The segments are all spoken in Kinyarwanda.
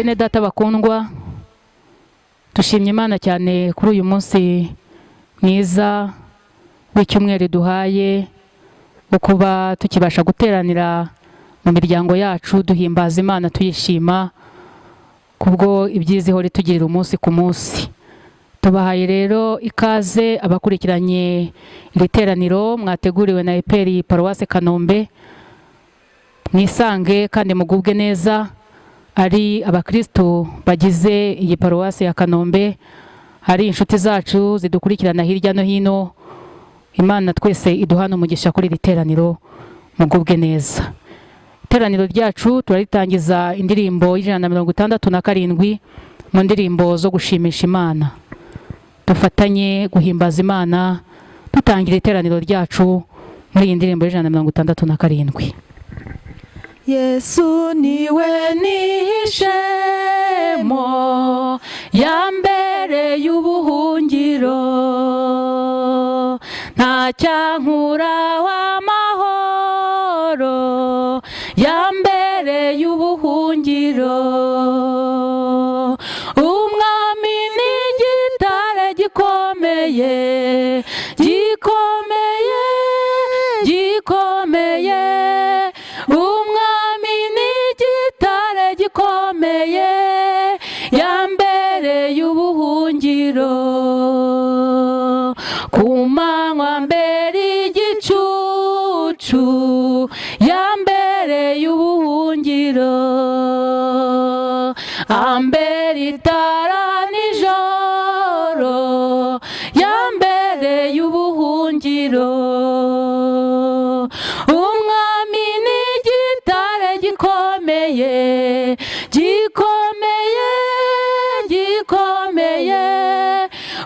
Bene data bakundwa, dushimye Imana cyane kuri uyu munsi mwiza w'icyumweru duhaye wo kuba tukibasha guteranira mu miryango yacu, duhimbaza Imana, tuyishima kubwo ibyiza ihora itugirira umunsi ku munsi. Tubahaye rero ikaze abakurikiranye iri teraniro mwateguriwe na EPR Paruwase Kanombe. Mwisange kandi mugubwe neza, ari abakristo bagize iyi paruwasi ya Kanombe, hari inshuti zacu zidukurikirana hirya no hino. Imana twese iduhana umugisha kuri iri teraniro. Mugubwe neza. Iteraniro ryacu turaritangiza indirimbo y'167 mu ndirimbo zo gushimisha Imana. Dufatanye guhimbaza Imana dutangira iteraniro ryacu muri iyi ndirimbo y'167. Yesu niwe nihishemo, ya mbere y'ubuhungiro, nta cyankura w'amahoro, ya mbere y'ubuhungiro. Umwami ni igitare gikomeye, gikomeye, gikomeye. Umwami ni igitare gikomeye, ya mbere y'ubuhungiro. Ku manywa mbere igicucu, ya mbere y'ubuhungiro, ambera itara nijoro, ya mbere y'ubuhungiro. Umwami ni igitare gikomeye, gikomeye, gikomeye.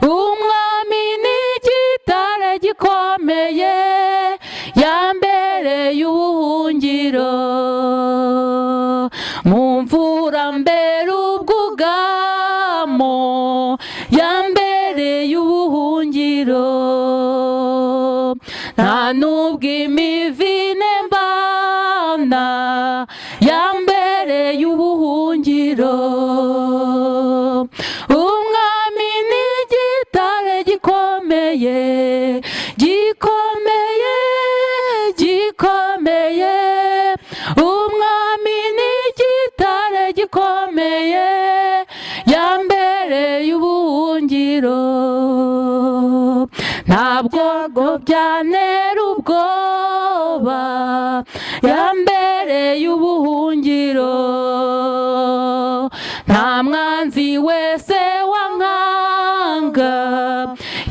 Umwami ni igitare gikomeye, ya mbere y'ubuhungiro. Mu mvura mbere ubwugamo, ya mbere y'ubuhungiro. Nta nubwo imivine mbana, ya mbere y'ubuhungiro. Umwami ni igitare gikomeye, gikomeye, gikomeye. Umwami ni igitare gikomeye, ya mbere y'ubuhungiro. Ntabwo byantera ubwoba, ya mbere y'ubuhungiro. Nta mwanzi wese wankanga,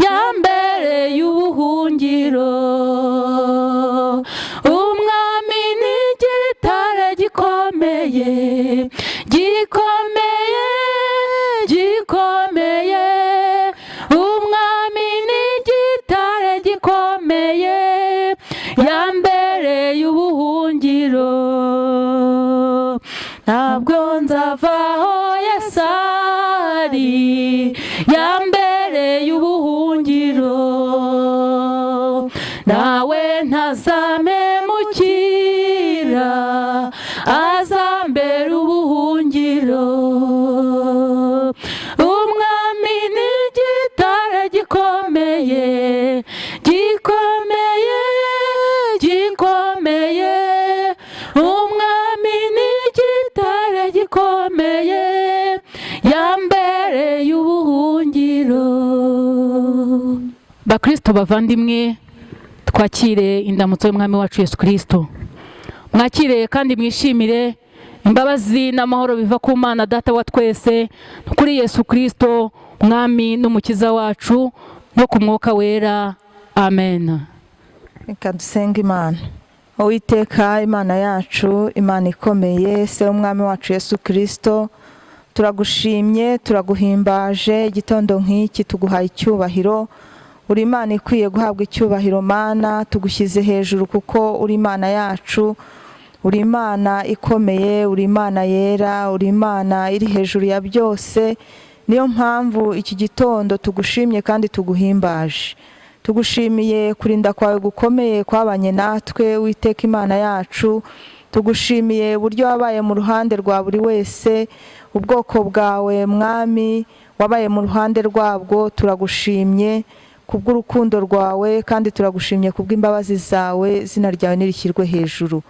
ya mbere y'ubuhungiro. Umwami ni igitare gikomeye, gikomeye, gikomeye. Umwami ni igitare gikomeye, ya mbere y'ubuhungiro. Ntabwo nzavaho Yesu ari, ya mbere y'ubuhungiro. Nawe ntazamemukira, azambera ubuhungiro. Umwami ni igitare gikomeye, gikomeye, gikomeye. Umwami ni igitare gikomeye, ya mbere y'ubuhungiro. Bakristo bavandimwe, twakire indamutso y'Umwami wacu Yesu Kirisito. Mwakire kandi mwishimire imbabazi n'amahoro biva ku Mana Data wa twese, kuri Yesu Kirisito Mwami n'Umukiza wacu, no ku Mwuka Wera. Amen. Reka dusenge Imana. Uwiteka Imana yacu, Imana ikomeye, Se w'Umwami wacu Yesu Kirisito, turagushimye, turaguhimbaje. Igitondo nk'iki tuguhaye icyubahiro. Uri Imana ikwiye guhabwa icyubahiro. Mana, tugushyize hejuru kuko uri Imana yacu, uri Imana ikomeye, uri Imana yera, uri Imana iri hejuru ya byose. Niyo mpamvu iki gitondo tugushimye kandi tuguhimbaje. Tugushimiye kurinda kwawe gukomeye kwabanye natwe, Witeka Imana yacu. Tugushimiye uburyo wabaye mu ruhande rwa buri wese, ubwoko bwawe Mwami wabaye mu ruhande rwabwo. Turagushimye kubw'urukundo rwawe kandi turagushimye kubw'imbabazi zawe, izina ryawe nirishyirwe hejuru.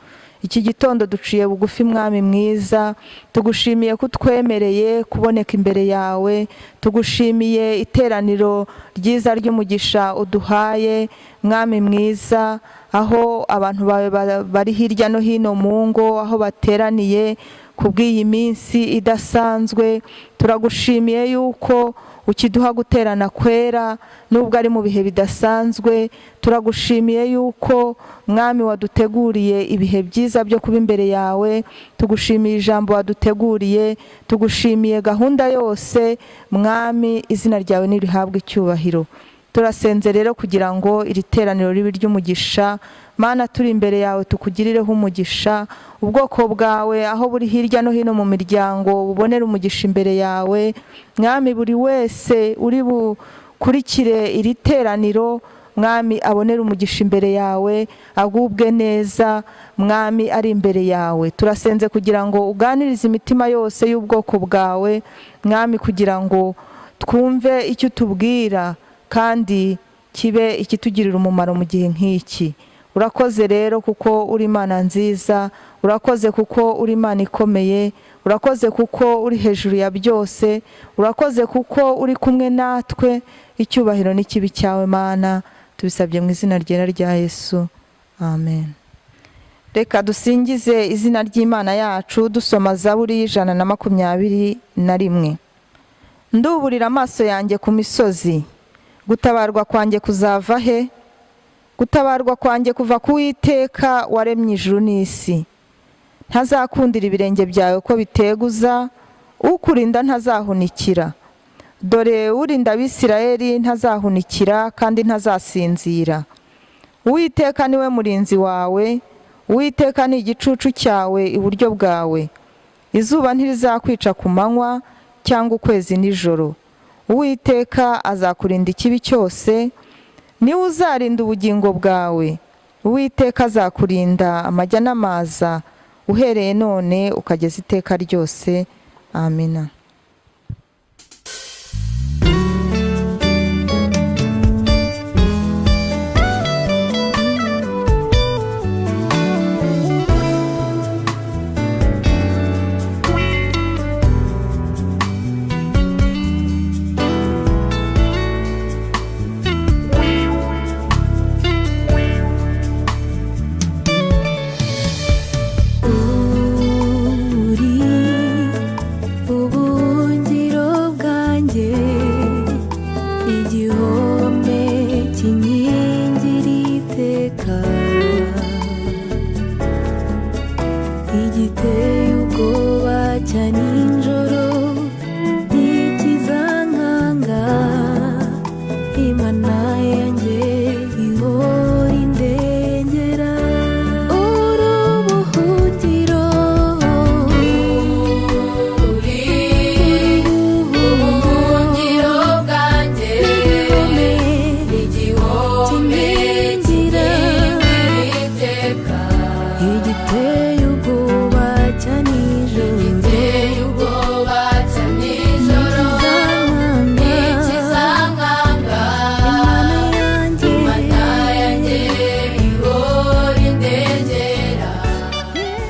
Iki gitondo duciye bugufi Mwami mwiza, tugushimiye ko utwemereye kuboneka imbere yawe, tugushimiye iteraniro ryiza ry'umugisha uduhaye Mwami mwiza, aho abantu bawe bari hirya no hino mu ngo, aho bateraniye kubw'iyi minsi idasanzwe. Turagushimiye yuko ukiduha guterana kwera nubwo ari mu bihe bidasanzwe. Turagushimiye yuko Mwami waduteguriye ibihe byiza byo kuba imbere yawe, tugushimiye ijambo waduteguriye, tugushimiye gahunda yose Mwami, izina ryawe nirihabwe icyubahiro. Turasenze rero kugira ngo iri teraniro ribe ry'umugisha Mana, turi imbere yawe tukugirireho umugisha, ubwoko bwawe aho buri hirya no hino mu miryango bubonere umugisha imbere yawe Mwami. Buri wese uri bukurikire iri teraniro Mwami abonere umugisha imbere yawe, agubwe neza Mwami ari imbere yawe. Turasenze kugira ngo uganirize imitima yose y'ubwoko bwawe Mwami, kugira ngo twumve icyo utubwira kandi kibe ikitugirira umumaro mu gihe nk'iki. Urakoze rero kuko uri Imana nziza, urakoze kuko uri Imana ikomeye, urakoze kuko uri hejuru ya byose, urakoze kuko uri kumwe natwe. Icyubahiro n'ikibi cyawe Mana, tubisabye mu izina ryera rya Yesu, amen. Reka dusingize izina ry'Imana yacu dusoma Zaburi 121. Nduburira amaso yanjye ku misozi, gutabarwa kwanjye kuzava he? Gutabarwa kwanjye kuva ku Uwiteka waremye ijuru n'isi. Ntazakundira ibirenge byawe ko biteguza, ukurinda ntazahunikira. Dore urinda Abisirayeli ntazahunikira kandi ntazasinzira. Uwiteka niwe murinzi wawe, Uwiteka ni igicucu cyawe iburyo bwawe. Izuba ntirizakwica ku manywa cyangwa ukwezi nijoro. Uwiteka azakurinda ikibi cyose, niwe uzarinda ubugingo bwawe. Uwiteka azakurinda amajya n'amaza, uhereye none ukageza iteka ryose. Amina. Uri ubuhungiro bwanjye, igihome kinkingira iteka, igiteye ubwoba cya nijoro ntikizankanga, Imana yanjye ihora indengera. Uri ubuhungiro, Uri ubuhungiro bwanjye, igihome kinkingira iteka, igiteye ubwoba cya nijoro, igiteye ubwoba cya nijoro ntikizankanga, Imana yanjye ihora indengera.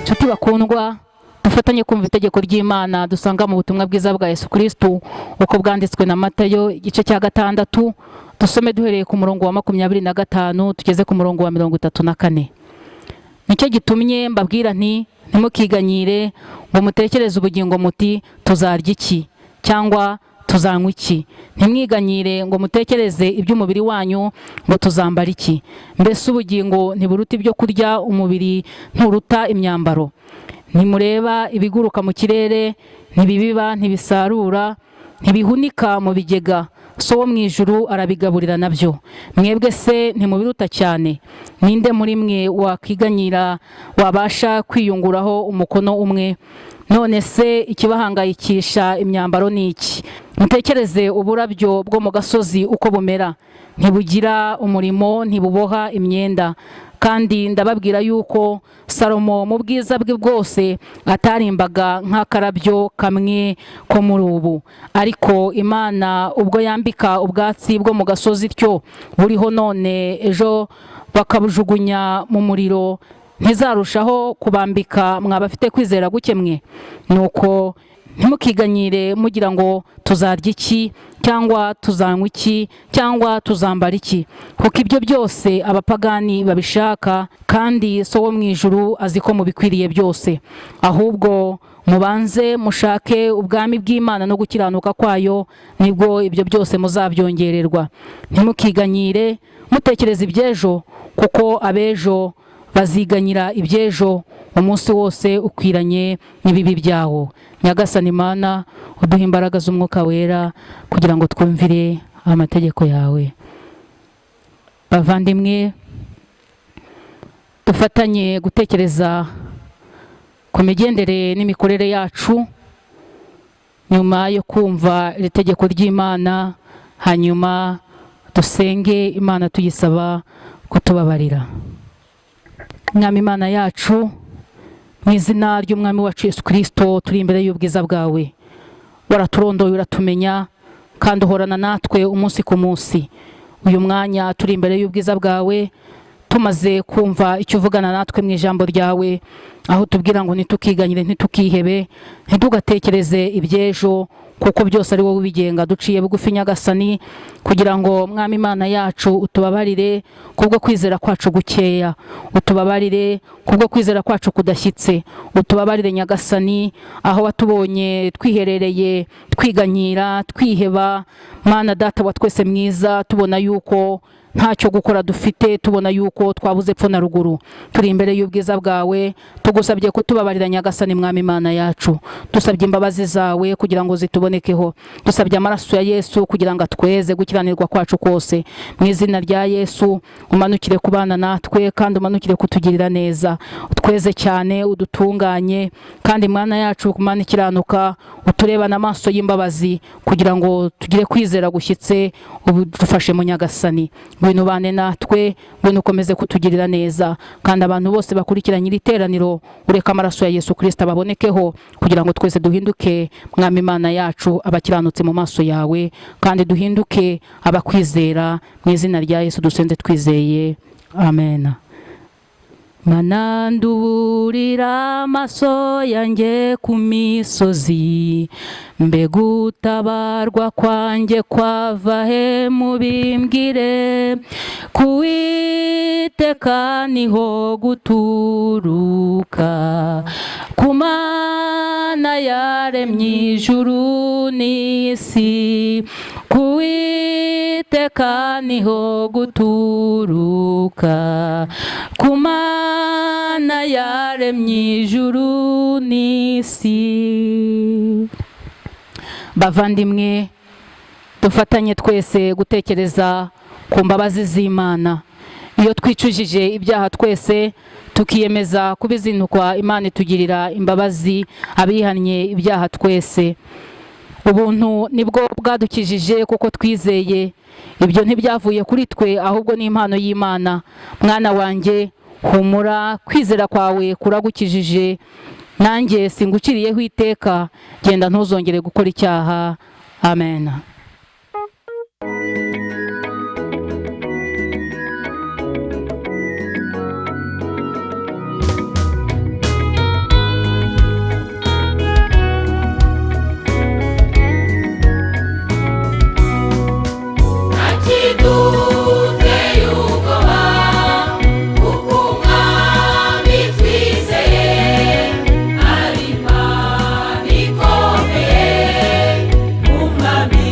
Nshuti bakundwa, dufatanye kumva itegeko ry'Imana dusanga mu butumwa bwiza bwa Yesu Kristo uko bwanditswe na Matayo igice cya 6, dusome duhereye ku murongo wa 25 tugeze ku murongo wa 34. Nicyo gitumye mbabwira nti ntimukiganyire ngo mutekereze ubugingo muti tuzarya iki cyangwa tuzanywa iki, ntimwiganyire ngo mutekereze iby'umubiri wanyu ngo tuzambara iki. Mbese ubugingo ntiburuta ibyo kurya, umubiri nturuta imyambaro? Ntimureba ibiguruka mu kirere, ntibibiba, ntibisarura, ntibihunika mu bigega, so wo mu ijuru arabigaburira nabyo. Mwebwe se ntimubiruta cyane? Ninde muri mwe wakiganyira wabasha kwiyunguraho umukono umwe? None se ikibahangayikisha imyambaro ni iki? Mutekereze uburabyo bwo mu gasozi uko bumera, ntibugira umurimo, ntibuboha imyenda, Kandi ndababwira yuko Salomo mu bwiza bwe bwose atarimbaga nk'akarabyo kamwe ko muri ubu. Ariko Imana ubwo yambika ubwatsi bwo mu gasozi ityo buriho none, ejo bakabujugunya mu muriro, ntizarushaho kubambika mwaba afite kwizera guke mwe? Nuko ntimukiganyire mugira ngo tuzarya iki, cyangwa tuzanywa iki, cyangwa tuzambara iki, kuko ibyo byose abapagani babishaka, kandi So wo mu ijuru azi ko mubikwiriye byose. Ahubwo mubanze mushake ubwami bw'Imana no gukiranuka kwayo, nibwo ibyo byose muzabyongererwa. Ntimukiganyire mutekereza iby'ejo, kuko abejo baziganyira iby'ejo. Umunsi wose ukwiranye n'ibibi byawo. Nyagasani Mana, uduhe imbaraga z'Umwuka Wera kugira ngo twumvire amategeko yawe. Bavandimwe, dufatanye gutekereza ku migendere n'imikorere yacu nyuma yo kumva iri tegeko ry'Imana, hanyuma dusenge Imana tuyisaba kutubabarira. Mwami Imana yacu, mu izina ry'Umwami wacu Yesu Kirisito, turi imbere y'ubwiza bwawe. Waraturondoye, uratumenya, kandi uhorana natwe umunsi ku munsi. Uyu mwanya turi imbere y'ubwiza bwawe, tumaze kumva icyo uvugana natwe mu ijambo ryawe, aho tubwira ngo ntitukiganyire, ntitukihebe, ntitugatekereze iby'ejo, kuko byose ari wowe ubigenga. Duciye bugufi, Nyagasani, kugira ngo Mwami Imana yacu utubabarire kubwo kwizera kwacu gukeya, utubabarire kubwo kwizera kwacu kudashyitse, utubabarire Nyagasani aho watubonye twiherereye, twiganyira, twiheba. Mana Data wa twese mwiza, tubona yuko ntacyo gukora dufite, tubona yuko twabuze epfo na ruguru. Turi imbere y'ubwiza bwawe, tugusabye kutubabarira Nyagasani Mwami Imana yacu. Dusabye imbabazi zawe kugira ngo zitubonekeho, dusabye amaraso ya Yesu kugira ngo atweze gukiranirwa kwacu kose. Mu izina rya Yesu, umanukire kubana natwe kandi umanukire kutugirira neza, utweze cyane, udutunganye, kandi Mwana yacu, Mana ikiranuka, uturebane amaso y'imbabazi kugira ngo tugire kwizera gushyitse. Udufashe mu Nyagasani, ngwino ubane natwe, ngwino ukomeze kutugirira neza, kandi abantu bose bakurikiranye iri teraniro ureke amaraso ya Yesu Kirisito ababonekeho, kugira ngo twese duhinduke, Mwami Imana yacu, abakiranutse mu maso yawe, kandi duhinduke abakwizera. Mu izina rya Yesu dusenze twizeye, amen. Mana, nduburira amaso yanjye ku misozi, mbega utabarwa kwanjye kwava he? Mubimbwire. Ku Uwiteka niho guturuka, ku Mana yaremye ijuru n'isi. Ku Uwiteka niho guturuka, ku Mana yaremye ijuru n'isi. Bavandimwe, dufatanye twese gutekereza ku mbabazi z'Imana. Iyo twicujije ibyaha twese, tukiyemeza kubizinukwa, Imana itugirira imbabazi abihannye ibyaha twese. Ubuntu nibwo bwadukijije kuko twizeye. Ibyo ntibyavuye kuri twe, ahubwo ni impano y'Imana. Mwana wanjye, humura, kwizera kwawe kuragukijije. Nanjye singuciriyeho iteka, genda, ntuzongere gukora icyaha. Amen. Ntakiduteye ubwoba, kuko Umwami twizeye ari Imana ikomeye, Umwami.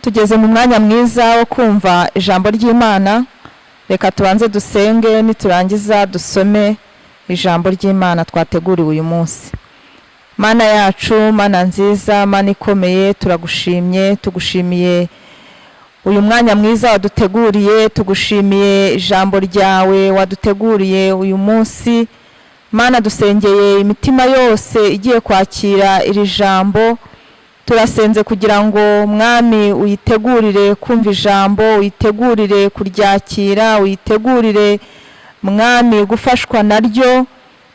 Tugeze mu mwanya mwiza wo kumva ijambo ry'Imana. Reka tubanze dusenge, niturangiza dusome ijambo ry'Imana twateguriwe uyu munsi. Mana yacu, Mana nziza, Mana ikomeye, turagushimye, tugushimiye uyu mwanya mwiza waduteguriye, tugushimiye ijambo ryawe waduteguriye uyu munsi. Mana, dusengeye imitima yose igiye kwakira iri jambo. Turasenze kugira ngo Mwami uyitegurire kumva ijambo, uyitegurire kuryakira, uyitegurire Mwami gufashwa naryo.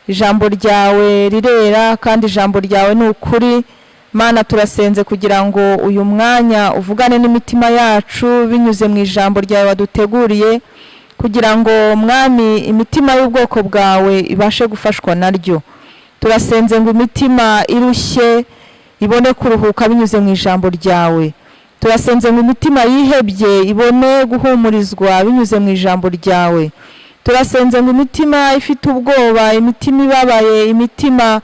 Ijambo ryawe rirera kandi ijambo ryawe ni ukuri. Mana, turasenze kugira ngo uyu mwanya uvugane n'imitima yacu binyuze mu ijambo ryawe waduteguriye, kugira ngo Mwami imitima y'ubwoko bwawe ibashe gufashwa naryo. Turasenze ngo imitima irushye ibone kuruhuka binyuze mu ijambo ryawe. Turasenze ngo imitima yihebye ibone guhumurizwa binyuze mu ijambo ryawe. Turasenze ngo imitima ifite ubwoba, imitima ibabaye, imitima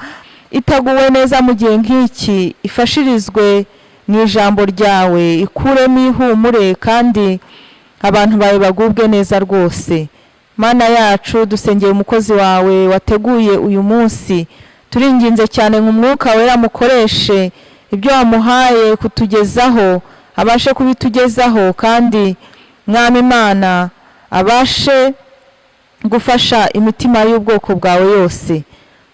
itaguwe neza mu gihe nk'iki ifashirizwe mu ijambo ryawe, ikuremo ihumure kandi abantu bawe bagubwe neza rwose. Mana yacu, dusengeye umukozi wawe wateguye uyu munsi. Turinginze cyane ngo Umwuka Wera mukoreshe ibyo wamuhaye kutugezaho, abashe kubitugezaho, kandi Mwami Imana abashe gufasha imitima y'ubwoko bwawe yose.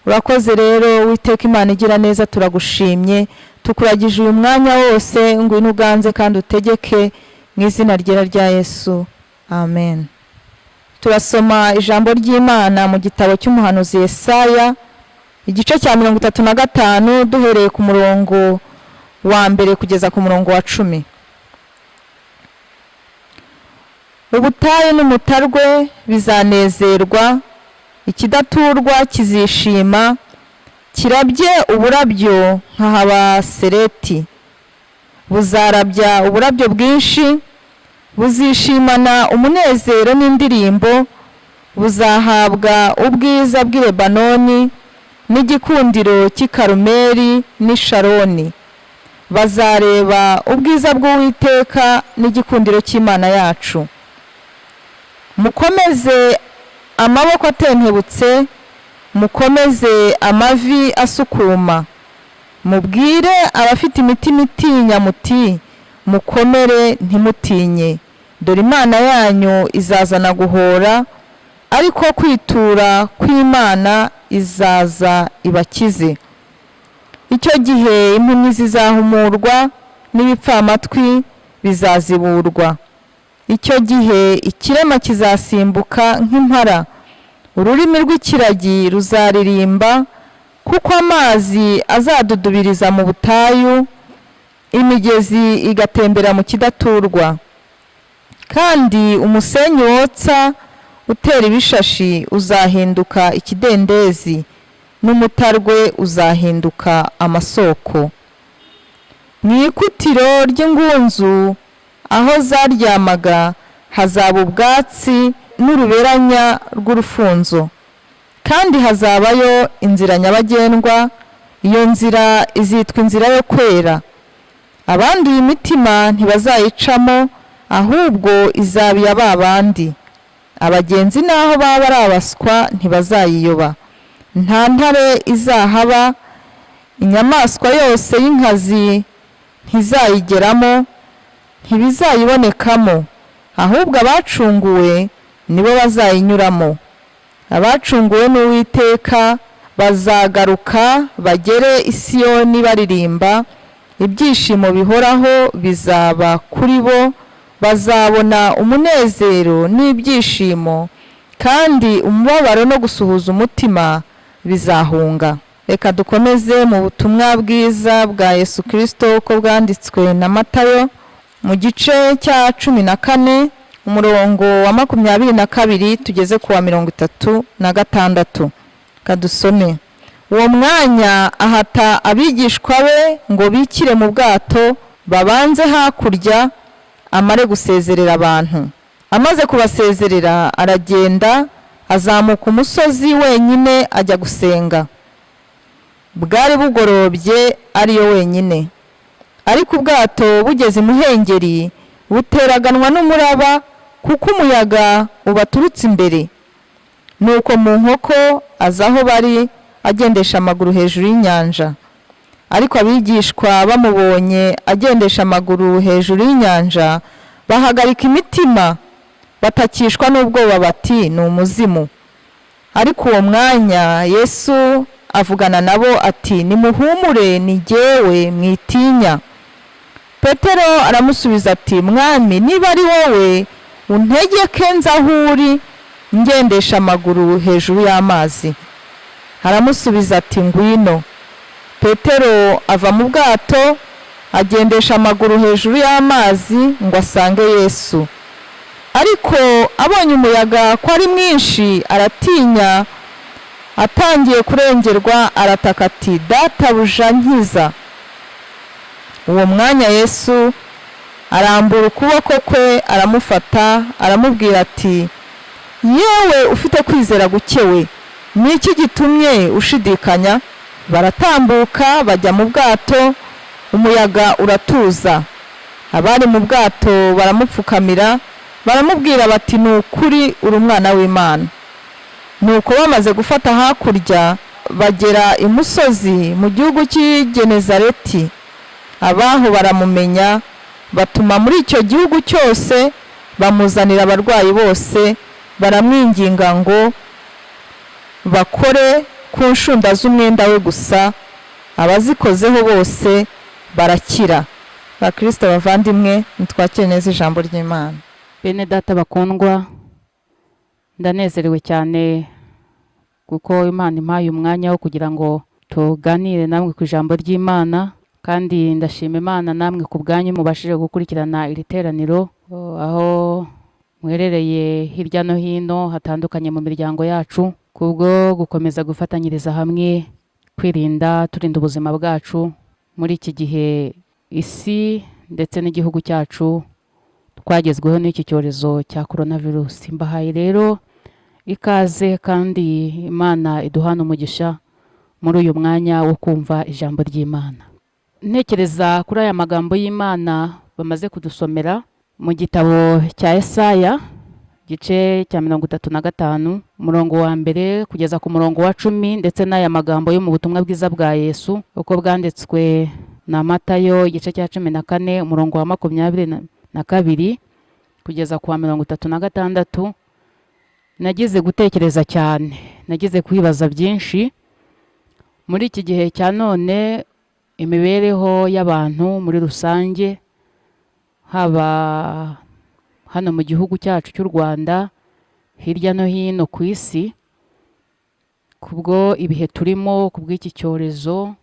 Urakoze rero Uwiteka Imana igira neza, turagushimye, tukuragije uyu mwanya wose, ngwino uganze kandi utegeke mu izina ryera rya Yesu, amen. Turasoma ijambo ry'Imana mu gitabo cy'umuhanuzi Yesaya, igice cya 35, duhereye ku murongo wa 1 kugeza ku murongo wa 10. Ubutayu n'umutarwe bizanezerwa, ikidaturwa kizishima, kirabye uburabyo nka habasereti, buzarabya uburabyo bwinshi, buzishimana umunezero n'indirimbo, buzahabwa ubwiza bw'i Lebanoni n'igikundiro cy'i Karumeli n'i Sharoni. Bazareba ubwiza bw'Uwiteka n'igikundiro cy'Imana yacu. Mukomeze amaboko atentebutse, mukomeze amavi asukuma, mubwire abafite imitima itinya muti mukomere ntimutinye, dore Imana yanyu izazana guhora, ariko kwitura kw'Imana izaza ibakize. Icyo gihe impumyi zizahumurwa n'ibipfamatwi bizaziburwa. Icyo gihe ikirema kizasimbuka nk'impara, ururimi rw'ikiragi ruzaririmba, kuko amazi azadudubiriza mu butayu, imigezi igatembera mu kidaturwa. Kandi umusenyi wotsa utera ibishashi uzahinduka ikidendezi, n'umutarwe uzahinduka amasoko. Mu ikutiro ry'ingunzu aho zaryamaga hazaba ubwatsi n'uruberanya rw'urufunzo, kandi hazabayo inzira nyabagendwa, iyo nzira izitwa inzira yo kwera. Abanduye imitima ntibazayicamo, ahubwo izaba iya ba bandi. Abagenzi n'aho baba ari abaswa ntibazayiyoba. Nta ntare izahaba, inyamaswa yose y'inkazi ntizayigeramo, ntibizayibonekamo, ahubwo abacunguwe nibo bazayinyuramo. Abacunguwe n'Uwiteka bazagaruka bagere i Siyoni baririmba, ibyishimo bihoraho bizaba kuri bo, bazabona umunezero n'ibyishimo, kandi umubabaro no gusuhuza umutima bizahunga. Reka dukomeze mu butumwa bwiza bwa Yesu Kristo uko bwanditswe na Matayo mu gice cya 14 umurongo wa 22 tugeze ku wa 36. Kadusome. Uwo mwanya ahata abigishwa be ngo bikire mu bwato babanze hakurya, amare gusezerera abantu. Amaze kubasezerera aragenda azamuka umusozi wenyine ajya gusenga. Bwari bugorobye ariyo wenyine. Ariko ubwato bugeze imuhengeri buteraganwa n'umuraba, kuko umuyaga ubaturutse imbere. Nuko mu nkoko aza aho bari agendesha amaguru hejuru y'inyanja. Ariko abigishwa bamubonye agendesha amaguru hejuru y'inyanja, bahagarika imitima, batakishwa n'ubwoba bati: "Ni umuzimu." Ariko uwo mwanya Yesu avugana nabo ati: "Nimuhumure, ni jyewe, mwitinya." Petero aramusubiza ati: "Mwami, niba ari wowe, untegeke nze aho uri ngendesha amaguru hejuru y'amazi." Aramusubiza ati: "Ngwino." Petero ava mu bwato agendesha amaguru hejuru y'amazi ngo asange Yesu. Ariko abonye umuyaga ko ari mwinshi, aratinya, atangiye kurengerwa, arataka ati: "Databuja, nkiza." Uwo mwanya Yesu arambura ukuboko kwe, aramufata, aramubwira ati: "Yewe ufite kwizera guke we, ni iki gitumye ushidikanya?" Baratambuka bajya mu bwato, umuyaga uratuza. Abari mu bwato baramupfukamira, baramubwira bati: "Ni ukuri, uri Umwana w'Imana." Nuko bamaze gufata hakurya, bagera imusozi mu gihugu cy'i Genezareti. Abaho baramumenya, batuma muri icyo gihugu cyose bamuzanira abarwayi bose, baramwinginga ngo bakore ku nshunda z'umwenda we gusa. Abazikozeho bose barakira. Bakristo bavandimwe, nitwakire neza ijambo ry'Imana. Bene data bakundwa, ndanezerewe cyane kuko Imana impaye umwanya wo kugira ngo tuganire namwe ku ijambo ry'Imana, kandi ndashima Imana namwe ku bwanyu mubashije gukurikirana iri teraniro aho muherereye hirya no hino hatandukanye mu miryango yacu, kubwo gukomeza gufatanyiriza hamwe kwirinda, turinda ubuzima bwacu muri iki gihe isi ndetse n'igihugu cyacu twagezweho n'iki cyorezo cya coronavirus. Mbahaye rero ikaze, kandi Imana iduhana umugisha muri uyu mwanya wo kumva ijambo ry'Imana. Ntekereza kuri aya magambo y'Imana bamaze kudusomera mu gitabo cya Esaya, igice cya 35, umurongo wa 1 kugeza ku murongo wa 10, ndetse n'aya magambo yo mu butumwa bwiza bwa Yesu uko bwanditswe na Matayo, igice cya 14, umurongo wa 22 kugeza ku wa 36, nagize gutekereza cyane, nagize kwibaza byinshi. Muri iki gihe cya none, imibereho y'abantu muri rusange, haba hano mu gihugu cyacu cy'u Rwanda, hirya no hino ku isi, kubwo ibihe turimo, kubw'iki cyorezo,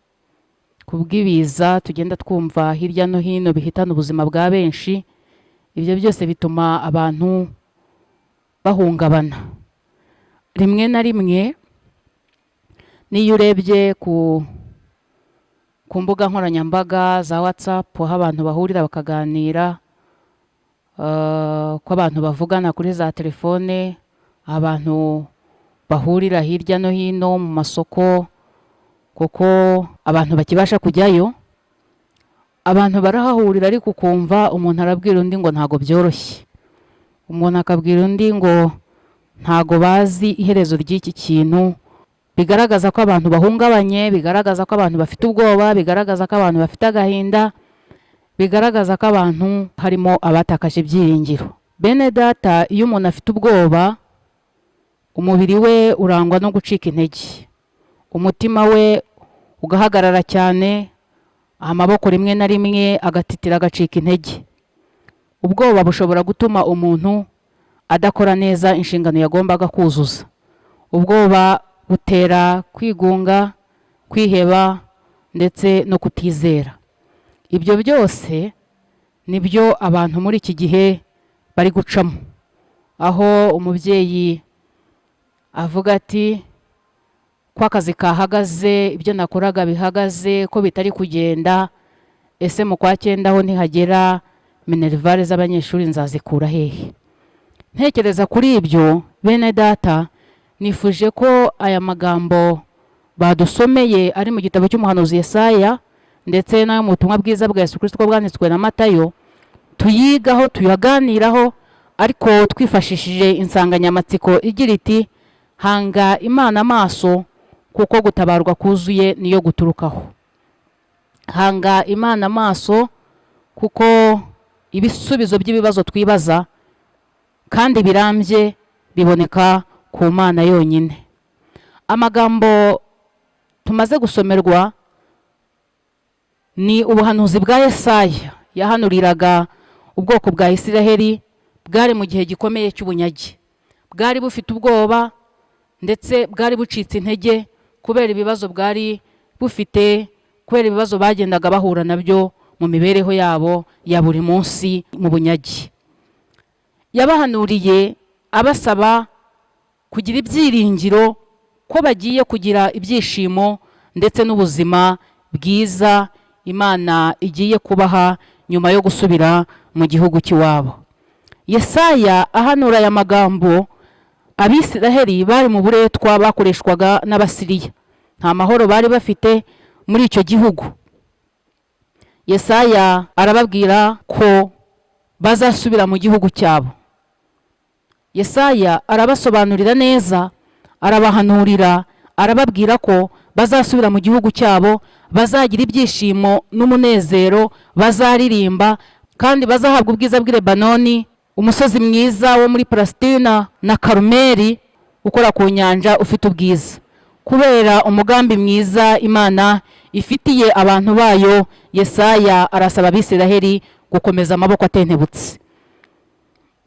kubw'ibiza tugenda twumva hirya no hino bihitana ubuzima bwa benshi, ibyo byose bituma abantu bahungabana. Rimwe na rimwe n'iyo urebye ku mbuga nkoranyambaga za WhatsApp, aho abantu bahurira bakaganira, ko abantu bavugana kuri za telefone, abantu bahurira hirya no hino mu masoko, kuko abantu bakibasha kujyayo, abantu barahahurira, ariko ukumva umuntu arabwira undi ngo ntago byoroshye, umuntu akabwira undi ngo ntago bazi iherezo ry'iki kintu. Bigaragaza ko abantu bahungabanye, bigaragaza ko abantu bafite ubwoba, bigaragaza ko abantu bafite agahinda, bigaragaza ko abantu harimo abatakaje ibyiringiro. Bene data, iyo umuntu afite ubwoba, umubiri we urangwa no gucika intege, umutima we ugahagarara cyane, amaboko rimwe na rimwe agatitira, agacika intege. Ubwoba bushobora gutuma umuntu adakora neza inshingano yagombaga kuzuza. Ubwoba butera kwigunga, kwiheba ndetse no kutizera. Ibyo byose nibyo abantu muri iki gihe bari gucamo, aho umubyeyi avuga ati: "Ko akazi kahagaze, ibyo nakoraga bihagaze, ko bitari kugenda, ese mu kwa cyenda ho ntihagera, minerval z'abanyeshuri nzazikura hehe?" Ntekereza kuri ibyo, bene data, nifuje ko aya magambo badusomeye ari mu gitabo cy'umuhanuzi Yesaya ndetse n'ayo mu butumwa bwiza bwa Yesu Kristo bwanditswe na Matayo, tuyigaho, tuyaganiraho, ariko twifashishije insanganyamatsiko igira iti: "Hanga Imana amaso, kuko gutabarwa kuzuye niyo guturukaho." Hanga Imana amaso, kuko ibisubizo by'ibibazo twibaza kandi birambye biboneka ku Mana yonyine. Amagambo tumaze gusomerwa ni ubuhanuzi bwa Yesaya yahanuriraga ubwoko bwa Isiraheli bwari mu gihe gikomeye cy'ubunyage, bwari bufite ubwoba ndetse bwari bucitse intege kubera ibibazo bwari bufite, kubera ibibazo bagendaga bahura nabyo mu mibereho yabo ya buri munsi mu bunyage. Yabahanuriye abasaba kugira ibyiringiro ko bagiye kugira ibyishimo ndetse n'ubuzima bwiza Imana igiye kubaha nyuma yo gusubira mu gihugu cy'iwabo. Yesaya ahanura aya magambo, Abisiraheli bari mu buretwa bakoreshwaga n'Abasiriya, nta mahoro bari bafite muri icyo gihugu. Yesaya arababwira ko bazasubira mu gihugu cyabo. Yesaya arabasobanurira neza, arabahanurira, arababwira ko bazasubira mu gihugu cyabo, bazagira ibyishimo n'umunezero, bazaririmba kandi bazahabwa ubwiza bw'i Lebanoni, umusozi mwiza wo muri Palesitina, na Karumeli ukora ku nyanja ufite ubwiza. Kubera umugambi mwiza Imana ifitiye abantu bayo, Yesaya arasaba Abisiraheli gukomeza amaboko atentebutse.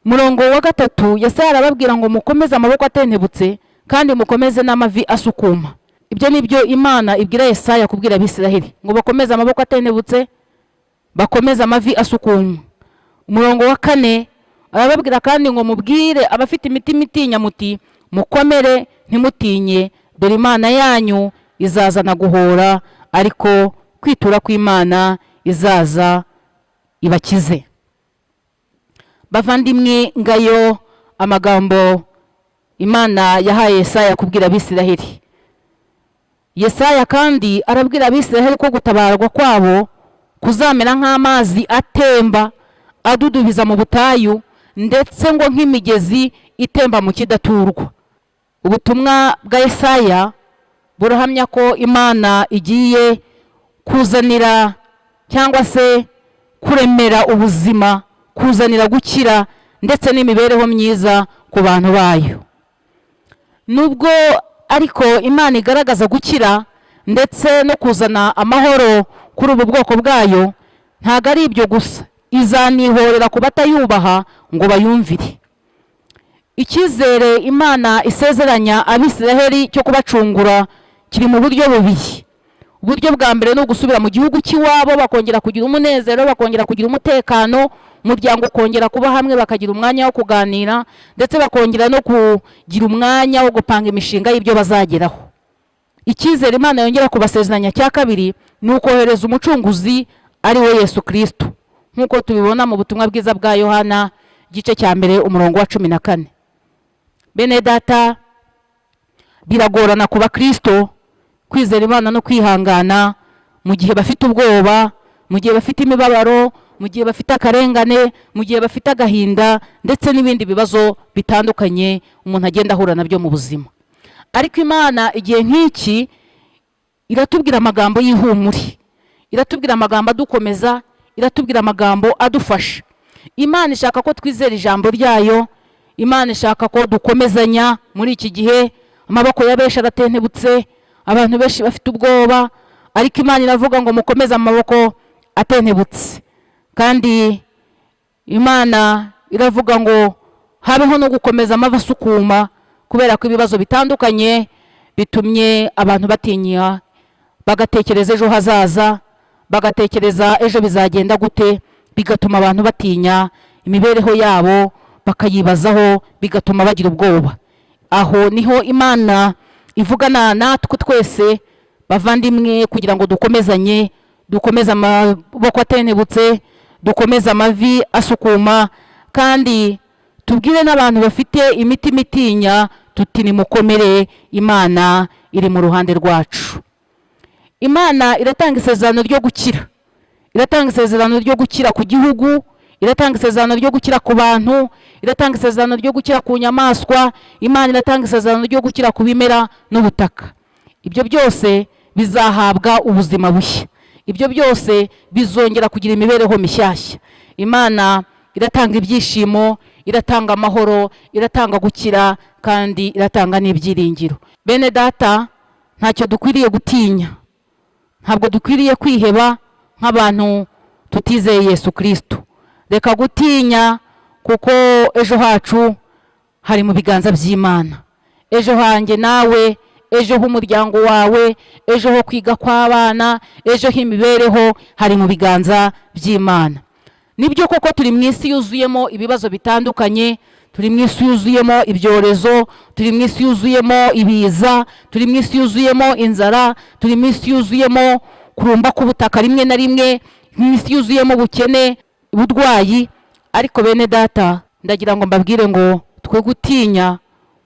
Murongo wa 3, Yesaya arababwira ngo: "Mukomeze amaboko atentebutse kandi mukomeze n'amavi asukuma." Ibyo ni byo Imana ibwira Yesaya kubwira Abisiraheli, ngo bakomeze amaboko atentebutse, bakomeze amavi asukuma. Umurongo wa 4 arababwira kandi ngo: "Mubwire abafite imitima itinya muti: mukomere, ntimutinye, dore Imana yanyu izazana guhora, ariko kwitura kw'Imana izaza ibakize." Bavandimwe, ngayo amagambo Imana yahaye Yesaya kubwira Abisiraheli. Yesaya kandi arabwira Abisiraheli ko gutabarwa kwabo kuzamera nk'amazi atemba adudubiza mu butayu, ndetse ngo nk'imigezi itemba mu kidaturwa. Ubutumwa bwa Yesaya burahamya ko Imana igiye kuzanira cyangwa se kuremera ubuzima, kuzanira gukira ndetse n'imibereho myiza ku bantu bayo. Nubwo ariko Imana igaragaza gukira ndetse no kuzana amahoro kuri ubu bwoko bwayo, ntabwo ari ibyo gusa, izanihorera ku batayubaha ngo bayumvire. Icyizere Imana isezeranya Abisiraheli cyo kubacungura kiri mu buryo bubiri. Uburyo bwa mbere ni ugusubira mu gihugu cy'iwabo, bakongera kugira umunezero, bakongera kugira umutekano, umuryango ukongera kuba hamwe, bakagira umwanya wo kuganira, ndetse bakongera no kugira umwanya wo gupanga imishinga y'ibyo bazageraho. Icyizere Imana yongera kubasezeranya cya kabiri ni ukohereza umucunguzi, ari we Yesu Kristo, nk'uko tubibona mu butumwa bwiza bwa Yohana, igice cya 1, umurongo wa 14. Bene data, biragorana ku bakristo kwizera Imana no kwihangana mu gihe bafite ubwoba, mu gihe bafite imibabaro, mu gihe bafite akarengane, mu gihe bafite agahinda ndetse n'ibindi bibazo bitandukanye umuntu agenda ahura nabyo mu buzima. Ariko Imana igihe nk'iki iratubwira amagambo y'ihumure, iratubwira amagambo adukomeza, iratubwira amagambo adufasha. Imana ishaka ko twizera ijambo ryayo. Imana ishaka ko dukomezanya muri iki gihe. Amaboko ya benshi aratentebutse, abantu benshi bafite ubwoba, ariko Imana iravuga ngo: "Mukomeze amaboko atentebutse." Kandi Imana iravuga ngo habeho no gukomeza amavi asukuma, kubera ko ibibazo bitandukanye bitumye abantu batinya, bagatekereza ejo hazaza, bagatekereza ejo bizagenda gute, bigatuma abantu batinya imibereho yabo, bakayibazaho, bigatuma bagira ubwoba. Aho niho Imana ivugana natwe twese, bavandimwe, kugira ngo dukomezanye, dukomeze amaboko atentebutse, dukomeze amavi asukuma, kandi tubwire n'abantu bafite imitima itinya tuti: "Nimukomere, Imana iri mu ruhande rwacu." Imana iratanga isezerano ryo gukira, iratanga isezerano ryo gukira ku gihugu, iratanga isezerano ryo gukira ku bantu, iratanga isezerano ryo gukira ku nyamaswa. Imana iratanga isezerano ryo gukira ku bimera n'ubutaka. Ibyo byose bizahabwa ubuzima bushya, ibyo byose bizongera kugira imibereho mishyashya. Imana iratanga ibyishimo, iratanga amahoro, iratanga gukira, kandi iratanga n'ibyiringiro. Bene data, ntacyo dukwiriye gutinya, ntabwo dukwiriye kwiheba nk'abantu tutizeye Yesu Kristo. Reka gutinya, kuko ejo hacu hari mu biganza by'Imana. Ejo hanjye nawe, ejo h'umuryango wawe, ejo ho kwiga kw'abana, ejo h'imibereho hari mu biganza by'Imana. Nibyo koko turi mu isi yuzuyemo ibibazo bitandukanye, turi mu isi yuzuyemo ibyorezo, turi mu isi yuzuyemo ibiza, turi mu isi yuzuyemo inzara, turi mu isi yuzuyemo kurumba k'ubutaka rimwe na rimwe, mu isi yuzuyemo ubukene, ubudwayi. Ariko bene data, ndagira ngo mbabwire ngo twe gutinya,